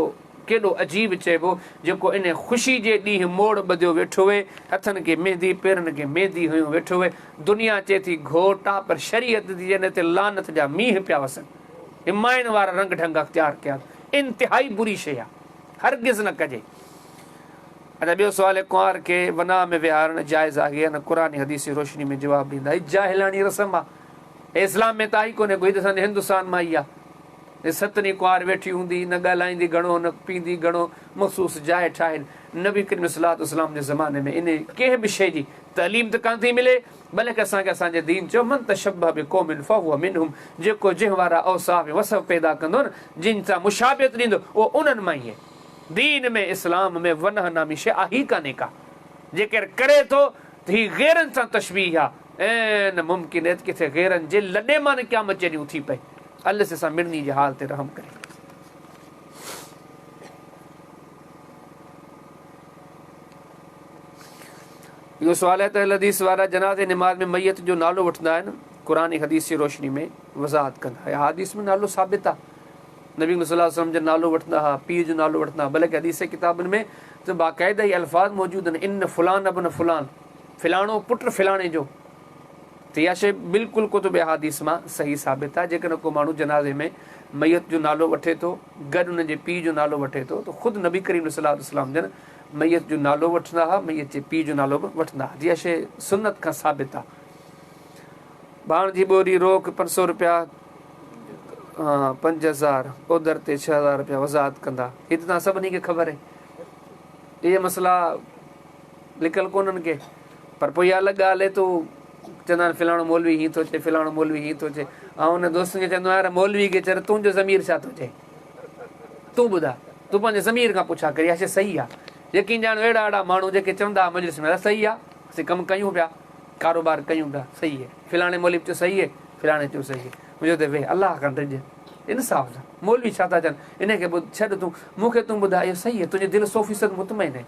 ڪيڏو عجيب چئبو جيڪو انهي خوشي جي ڏينهن موڙ ٻڌيو ويٺو هئي، هٿن کي ميندي پيرن کي ميندي هنيو ويٺو هئي. دنيا چئي ٿي گهوٽ آ پر شريعت ٿي چئي ان تي لعنت جا مينهن پيا وسن. هي ماين وارا رنگ ڍنگ اختيار ڪيا انتهائي بري شيء آ هرگز نه ڪجي. اچا ٻيو سوال آهي ڪنوار کي وناء ۾ ويهارڻ جائز آهي يا نه قرآني حديث جي روشني ۾ جواب ڏيندا هي جاهلاڻي رسم آ هي اسلام ۾ ته آهي ڪونهي ڪو هي ته اسان جي هندستان مان ئي آ هي ستني ڪنوار ويٺي هوندي نه ڳالهائيندي گهڻو نه پيندي گهڻو مخصوص جاء ٺاهي نبي ڪريم صلي الله عليه وسلم جي زماني ۾ انهي ڪنهن به شيء جي تعليم ته ڪانه ٿي ملي بلڪ اسان کي اسان جي دين چيو من تشبه بقوم فهو منهم جيڪو جنهن وارا اوصاف ۽ وصف پيدا ڪندو نه جن سان مشابهت ڏيندو اهو انهن مان ئي آهي. دين ۾ اسلام ۾ ونهه نامي شيء آهي ئي ڪانهي ڪا. جيڪر ڪري ٿو ته هي غيرن سان تشبيهه آ. عين ممڪن آهي ته ڪٿي غيرن جي لڏي مان نه قيامت جي ڏينهن اٿي پئي. الله سي اسان مڙني جي حال تي رحم ڪري. اهو سوال آهي ته اهل حديث وارا جنازي نماز ۾ ميت جو نالو وٺندا آهن، قرآن ۽ حديث جي روشني ۾ وضاحت ڪندا. احاديث ۾ نالو ثابت آهي. نبي صلي الله عليه وسلم جو نالو وٺندا ها، پيء جو نالو وٺندا ها، بلڪ حديث جي ڪتابن ۾ ته باقاعده هي الفاظ موجود آهن، ان فلان ابن فلان، فلاڻو پٽ فلاڻي جو. ته اها شيء بلڪل ڪتب احاديث مان صحيح ثابت آهي، جيڪڏهن ڪو ماڻهو جنازي ۾ ميت جو نالو وٺي ٿو، گڏ ان جي پيء جو نالو وٺي ٿو ته خود نبي ڪريم صلي الله عليه وسلم جن ميت جو نالو وٺندا ها، ميت جي پيء جو نالو به وٺندا ها، اها شيء سنت کان ثابت آهي. ڀاڻ جي ٻوري روڪ 500 رپيا 5000 اوڌر تي 6000 رپيا وضاحت ڪندا. هي ته توهان سڀني کي خبر آهي. اهي مسئلا لڪل ڪونهن ڪي. پر پوء اها الڳ ڳالهه آهي ته چوندا آهن فلاڻو مولوي هيئن ٿو چئي فلاڻو مولوي هيئن ٿو چئي. آئون انهن دوستن کي چوندو آهيان يار مولوي کي چئه تنهنجو ضمير ڇا ٿو چئي. تون ٻڌاء. تون پنهنجي ضمير کان پڇا ڪر اها شيء صحيح آهي. يقين ڄاڻو اهڙا اهڙا ماڻهو جيڪي چوندا ها مجلس ۾ صحيح آهي اسين ڪم ڪيون پيا. ڪاروبار ڪيون پيا صحيح هي فلاڻي مولوي به چيو صحيح هي فلاڻي چيو صحيح هي منهنجو ته ويهه الله کان ڊڄ انصاف سان مولوي ڇا ٿا چون انهي کي ٻڌ ڇڏ تون مون کي تون ٻڌاء اهو صحيح هي تنهنجي دل 100% مطمئن هي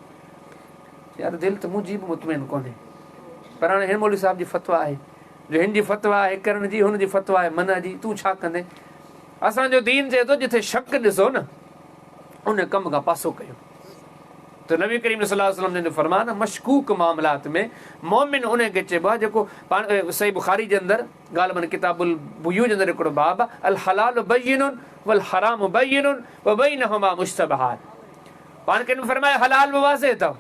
يار دل ته منهنجي به مطمئن ڪونهي پر هاڻي هن مولوي صاحب جي فتويٰ آهي جو هن جي فتويٰ آهي ڪرڻ جي هن جي فتويٰ آهي منع جي تون ڇا ڪندين اسان جو دين چئي ٿو جٿي شڪ ڏسو نه ان ڪم کان پاسو ڪيو ته نبي ڪريم صلي الله عليه وسلم جن جو فرمان آهي مشڪوڪ معاملات ۾ مؤمن انهي کي چئبو آهي جيڪو پاڻ صحيح بخاري جي اندر غالباً ڪتاب البيوع جي اندر هڪڙو باب آهي الحلال بين والحرام بين وبينهما مشتبهات پاڻ ڪريم فرمايو حلال به واضح اٿو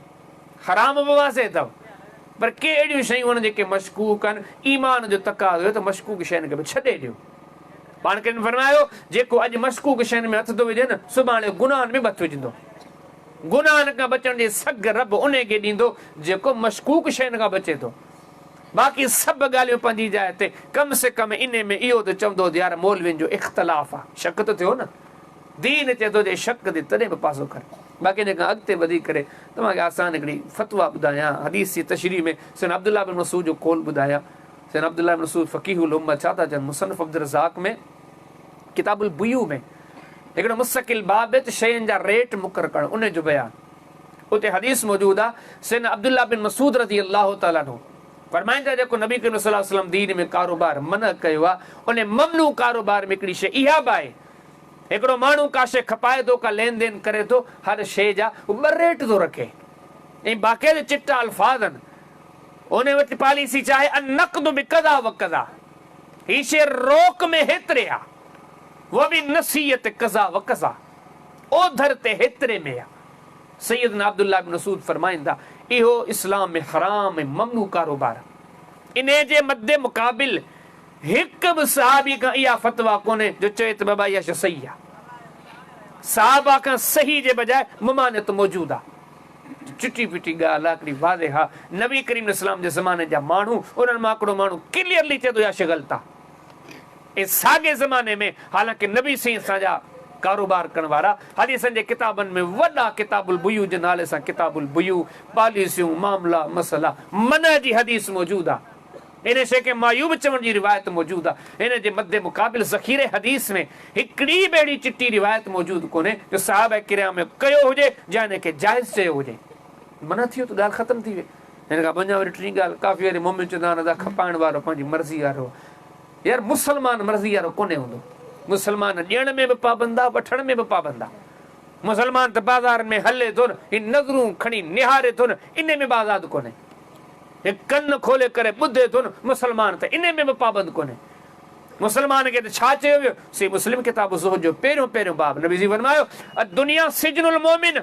حرام به واضح اٿو پر ڪي اهڙيون شيون آهن جيڪي مشڪوڪ آهن ايمان جو تقاضو آهي ته مشڪوڪ شين کي به ڇڏي ڏيو پاڻ ڪريم فرمايو جيڪو اڄ مشڪوڪ شين ۾ هٿ ٿو وجهي نه سڀاڻي گناهن ۾ به هٿ وجهندو گناهن کان بچڻ جي سگهه رب انهي کي ڏيندو جيڪو مشڪوڪ شين کان بچي ٿو. باقي سڀ ڳالهيون پنهنجي جاء تي، ڪم سي ڪم انهي ۾ اهو ته چوندو ته يار مولوين جو اختلاف آ، شڪ ته ٿيو نه. دين چئي ٿو جي شڪ ٿي تڏهن به پاسو ڪر. باقي انهي کان اڳتي وڌي ڪري توهان کي آسان هڪڙي فتويٰ ٻڌايان، حديث جي تشريح ۾ سيدنا عبدالله بن مسعود جو قول ٻڌايان. سيدنا عبدالله بن مسعود فقيه الامه ڇا ٿا چون مصنف عبدالرزاق ۾، ڪتاب البيوع ۾ هڪڙو مستقل باب آهي ته شين جا ريٽ مقرر ڪرڻ ان جو بيان اتي حديث موجود آهي سيدنا عبدالله بن مسعود رضي الله تعالٰي عنه فرمائن ٿا جيڪو نبي ڪريم صلي الله عليه وسلم دين ۾ ڪاروبار منع ڪيو آهي ان ممنوع ڪاروبار ۾ هڪڙي شيء اها به آهي هڪڙو ماڻهو ڪا شيء کپائي ٿو ڪا لين دين ڪري ٿو هر شيء جا ٻه ريٽ ٿو رکي ۽ باقاعده چٽا الفاظ آهن ان وٽ پاليسي ڇا آهي النقد بڪذا وڪذا هي شعر روڪ ۾ هيتري آ. وبالنصية ڪذا وڪذا اوڌر تي هيتري ۾ آ. سيدنا عبدالله بن مسعود فرمائن ٿا، اهو اسلام ۾ حرام ۽ ممنوع ڪاروبار آ. انهيء جي مد مقابل هڪ به صحابي کان اها فتويٰ ڪونهي جو چوي ته بابا اها شيء صحيح آ. صحابه کان صحيح جي بجاء ممانعت موجود آ. چٽي پٽي ڳالهه آ هڪڙي واضح آ نبي ڪريم عليه السلام جي زماني جا ماڻهو انهن مان هڪڙو ماڻهو ڪليئرلي چئي ٿو اها شي غلط آ ۽ ساڳي زماني ۾ حالانڪه نبي سائين سان جا ڪاروبار ڪرڻ وارا حديثن جي ڪتابن ۾ وڏا ڪتاب البيوع جي نالي سان ڪتاب البيوع پاليسيون معاملا مسئلا منع جي حديث موجود آ. ان شيء کي معيوب چوڻ جي روايت موجود آهي. ان جي مد مقابل ذخيره حديث ۾ هڪڙي به اهڙي چٽي روايت موجود ڪونهي جو صحابه ڪرام ڪيو هجي يا ان کي جائز چيو هجي. منع ٿي ويو ته ڳالهه ختم ٿي وئي. هن کان پوء اڃا وري ٽين ڳالهه، ڪافي واري مومن چوندا آهن ادا کپائڻ وارو پنهنجي مرضي وارو آهي. يار مسلمان مرضي وارو ڪونهي هوندو. مسلمان ڏيڻ ۾ به پابند آهي وٺڻ ۾ به پابند آهي. مسلمان ته بازارن ۾ هلي ٿو نه هي نظرون کڻي نهاري ٿو نه انهي ۾ به آزاد ڪونهي. هي ڪن کولي ڪري ٻڌي ٿو نه مسلمان ته انهي ۾ به پابند ڪونهي. مسلمان کي ته ڇا چيو ويو؟ صحيح مسلم ڪتاب الزهد جو پهريون پهريون باب نبي سين فرمايو الدنيا سجن المومن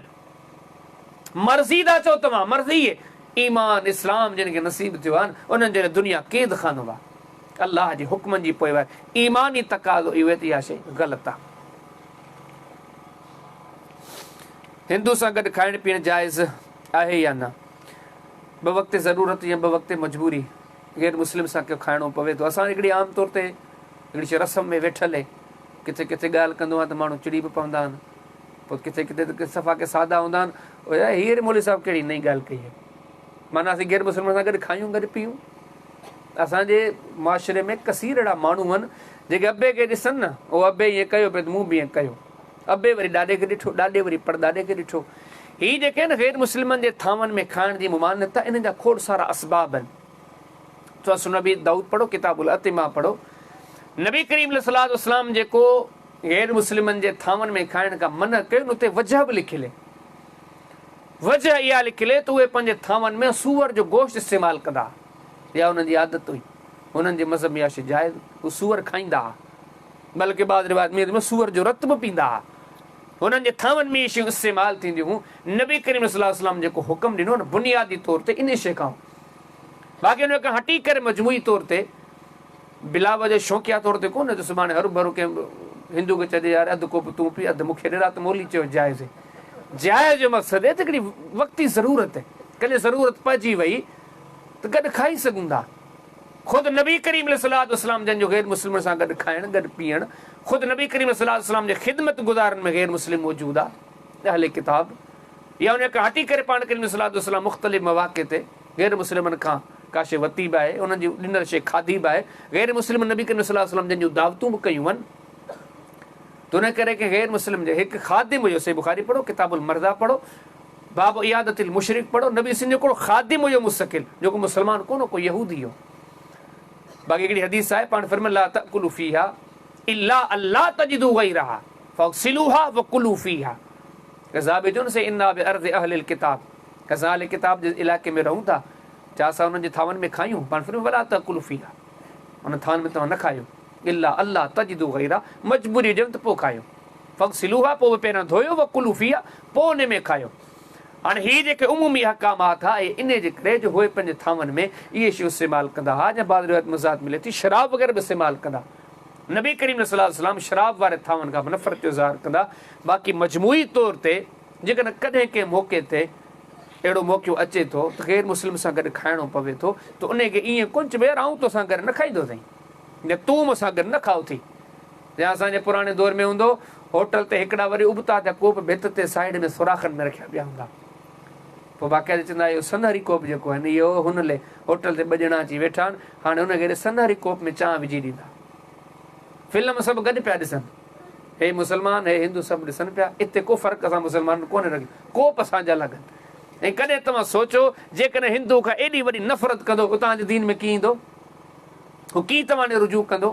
مرضي ٿا چئو توهان مرضي ايمان اسلام جن کي نصيب ٿيو آهي انهن جي لاء دنيا قيد خانو آهي الله جي حڪمن جي پوئواري ايماني تقاضو اهو آهي ته اها شيء غلط آهي. هندو سان گڏ کائڻ پيئڻ جائز آهي يا نه؟ بوقت ضرورت يا بوقت مجبوري غير مسلم سان ڪيو کائڻو پوي ٿو. اسان هڪڙي عام طور تي هڪڙي شيء رسم ۾ ويٺل اهي. ڪٿي ڪٿي ڳالهه ڪندو آهيان ته ماڻهو چڙي به پوندا آهن. پوء ڪٿي ڪٿي ته صفا ڪي سادا هوندا آهن. او يار هيء مولوي صاحب ڪهڙي نئين ڳالهه ڪئي آهي. معنيٰ اسين غير مسلمن سان گڏ کايون گڏ پيئون. اسان جي معاشري ۾ ڪثير اهڙا ماڻهو آهن جيڪي ابي کي ڏسن نه او ابي ائين ڪيو پئي ته مون به ائين ڪيو. ابي وري ڏاڏي کي ڏٺو، ڏاڏي وري پڙڏاڏي کي ڏٺو. هي جيڪي آهن غير مسلمن جي ٿانون ۾ کائڻ جي ممانعت آهي، انهن جا کوڙ سارا اسباب آهن. توهان سنن ابي دائود پڙهو، ڪتاب الاطعمه پڙهو. نبي ڪريم عليه الصلوة والسلام جيڪو غير مسلمن جي ٿانون ۾ کائڻ کان منع ڪيو نه اتي وجهه به لکيل آهي. وجهه اها لکيل آهي ته اهي پنهنجي ٿانون ۾ سوئر جو گوشت استعمال ڪندا ها يا انهن جي عادت هئي. هنن جي مذهب ۾ اها شيء جائز هئي. هو سوئر کائيندا ها. بلڪه بعض روايت ۾ سوئر جو رت به پيندا ها. هنن جي ٿانون ۾ اهي شيون استعمال ٿينديون هيون. نبي ڪريم صلي الله عليه وسلم جيڪو حڪم ڏنو نه بنيادي طور تي انهي شيء کان هو. باقي ان کان هٽي ڪري مجموعي طور تي بلا وجه شوقيه طور تي ڪونه ته سڀاڻي هروڀرو ڪنهن هندو کي چئجي يار اڌ ڪوپ تون پي اڌ مون کي ڏي رات مولوي چيو جائز هي. جائز جو مقصد هي ته هڪڙي وقتي ضرورت هي. ڪڏهن ضرورت پئجي وئي ته گڏ کائي سگهون ٿا. خود نبي ڪريم عليه الصلوة والسلام جن جو غير مسلمن سان گڏ کائڻ گڏ پيئڻ، خود نبي ڪريم عليه الصلوة والسلام جي خدمت گذارن ۾ غير مسلم موجود آ، اهل ڪتاب، يا انهي کان هٽي ڪري پاڻ ڪريم عليه الصلوة والسلام مختلف مواقع تي غير مسلمن کان ڪا شيء ورتي به آهي، انهن جي ڏنل شيء کاڌي به آهي، غير مسلمن نبي ڪريم صلي الله عليه وسلم جن جون دعوتون به ڪيون هن، ته انهي ڪري ڪنهن غير مسلم جي هڪ خادم هيو، صحيح بخاري پڙهو، ڪتاب المرضيٰ پڙهو، باب عيادت المشرڪ پڙهو، نبي سين جو هڪڙو خادم هيو مستقل، جيڪو مسلمان ڪونه هو، ڪو يهودي هو. باقي هڪڙي حديث آهي، پاڻ فرمايو لا تاڪلوا فيها الا ان لا تجدوا غيرها فاغسلوها وڪلوا فيها. غزابي چون سي انا بارض اهل الڪتاب، اسان اهل ڪتاب جي علائقي ۾ رهون ٿا، ڇا اسان انهن جي ٿانون ۾ کايون؟ پاڻ فرمايو ولا تاڪلوا فيها، انهن ٿانون ۾ توهان نه کايو، الا ان لا تجدوا غيرها، مجبوري هجيو ته پوء کايو. فاغسلوها پوء به پهريان ڌوئو وڪلوا فيها پوء انهي ۾ کايو. هاڻي هي جيڪي عمومي احڪامات ها اهي انهي جي ڪري جو هوء پنهنجي ٿانون ۾ اهي شيون استعمال ڪندا ها يا بعض روايت ۾ وضاحت ملي ٿي شراب وغيره به استعمال ڪندا. نبي ڪريم صلي الله عليه وسلم شراب واري ٿانون کان به نفرت جو اظهار ڪندا. باقي مجموعي طور تي جيڪڏهن ڪڏهن ڪنهن موقعي تي اهڙو موقعو اچي ٿو ته غير مسلم سان گڏ کائڻو پوي ٿو ته انهي کي ائين ڪونه چئبو يار آئون توسان گڏ نه کائيندوسين يا تون مون سان گڏ نه کاء اٿي. يا اسان جي پراڻي دور ۾ هوندو هو، هوٽل تي هڪڙا وري ابتا ٿيا ڪوپ ڀت تي سائيڊ ۾ سوراخن ۾ رکيا پيا هوندا. پوء باقاعده چوندا اهو سنهري ڪوپ جيڪو آهي نه اهو هن لئي هوٽل تي ٻه ڄڻا اچي ويٺا آهن، هاڻي هن کي سنهري ڪوپ ۾ چانهه وجهي ڏيندا. فلم سڀ گڏ پيا ڏسن. هي مسلمان هي هندو سڀ ڏسن پيا. اتي ڪو فرق اسان مسلمانن ڪونهي رکيو. ڪوپ اسان جا الڳ آهن. ۽ ڪڏهن توهان سوچيو جيڪڏهن هندو کان ايڏي وڏي نفرت ڪندو اتان جي دين ۾ ڪيئن ايندو؟ هو ڪيئن توهان ڏي رجوع ڪندو؟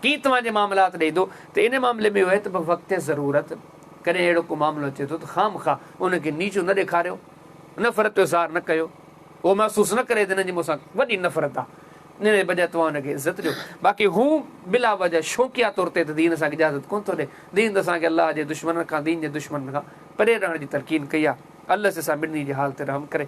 ڪيئن توهان جي معاملات ڏي ايندو؟ ته ان معاملي ۾ اهو آهي ته بوقت ضرورت ڪڏهن اهڙو ڪو معاملو اچي ٿو ته خامخواه ان کي نيچو نه ڏيکاريو، نفرت جو اظهار نه ڪيو، اهو محسوس نه ڪري ته هن جي مون سان وڏي نفرت آهي، ان جي بجاء توهان ان کي عزت ڏيو. باقي هو بلا وجه شوقيه طور تي ته دين اسان کي اجازت ڪونه ٿو ڏئي. دين ته اسان کي الله جي دشمنن کان، دين جي دشمنن کان پري رهڻ جي تلقين ڪئي آهي. الله سي اسان ٻنهي جي حال تي رحم ڪري.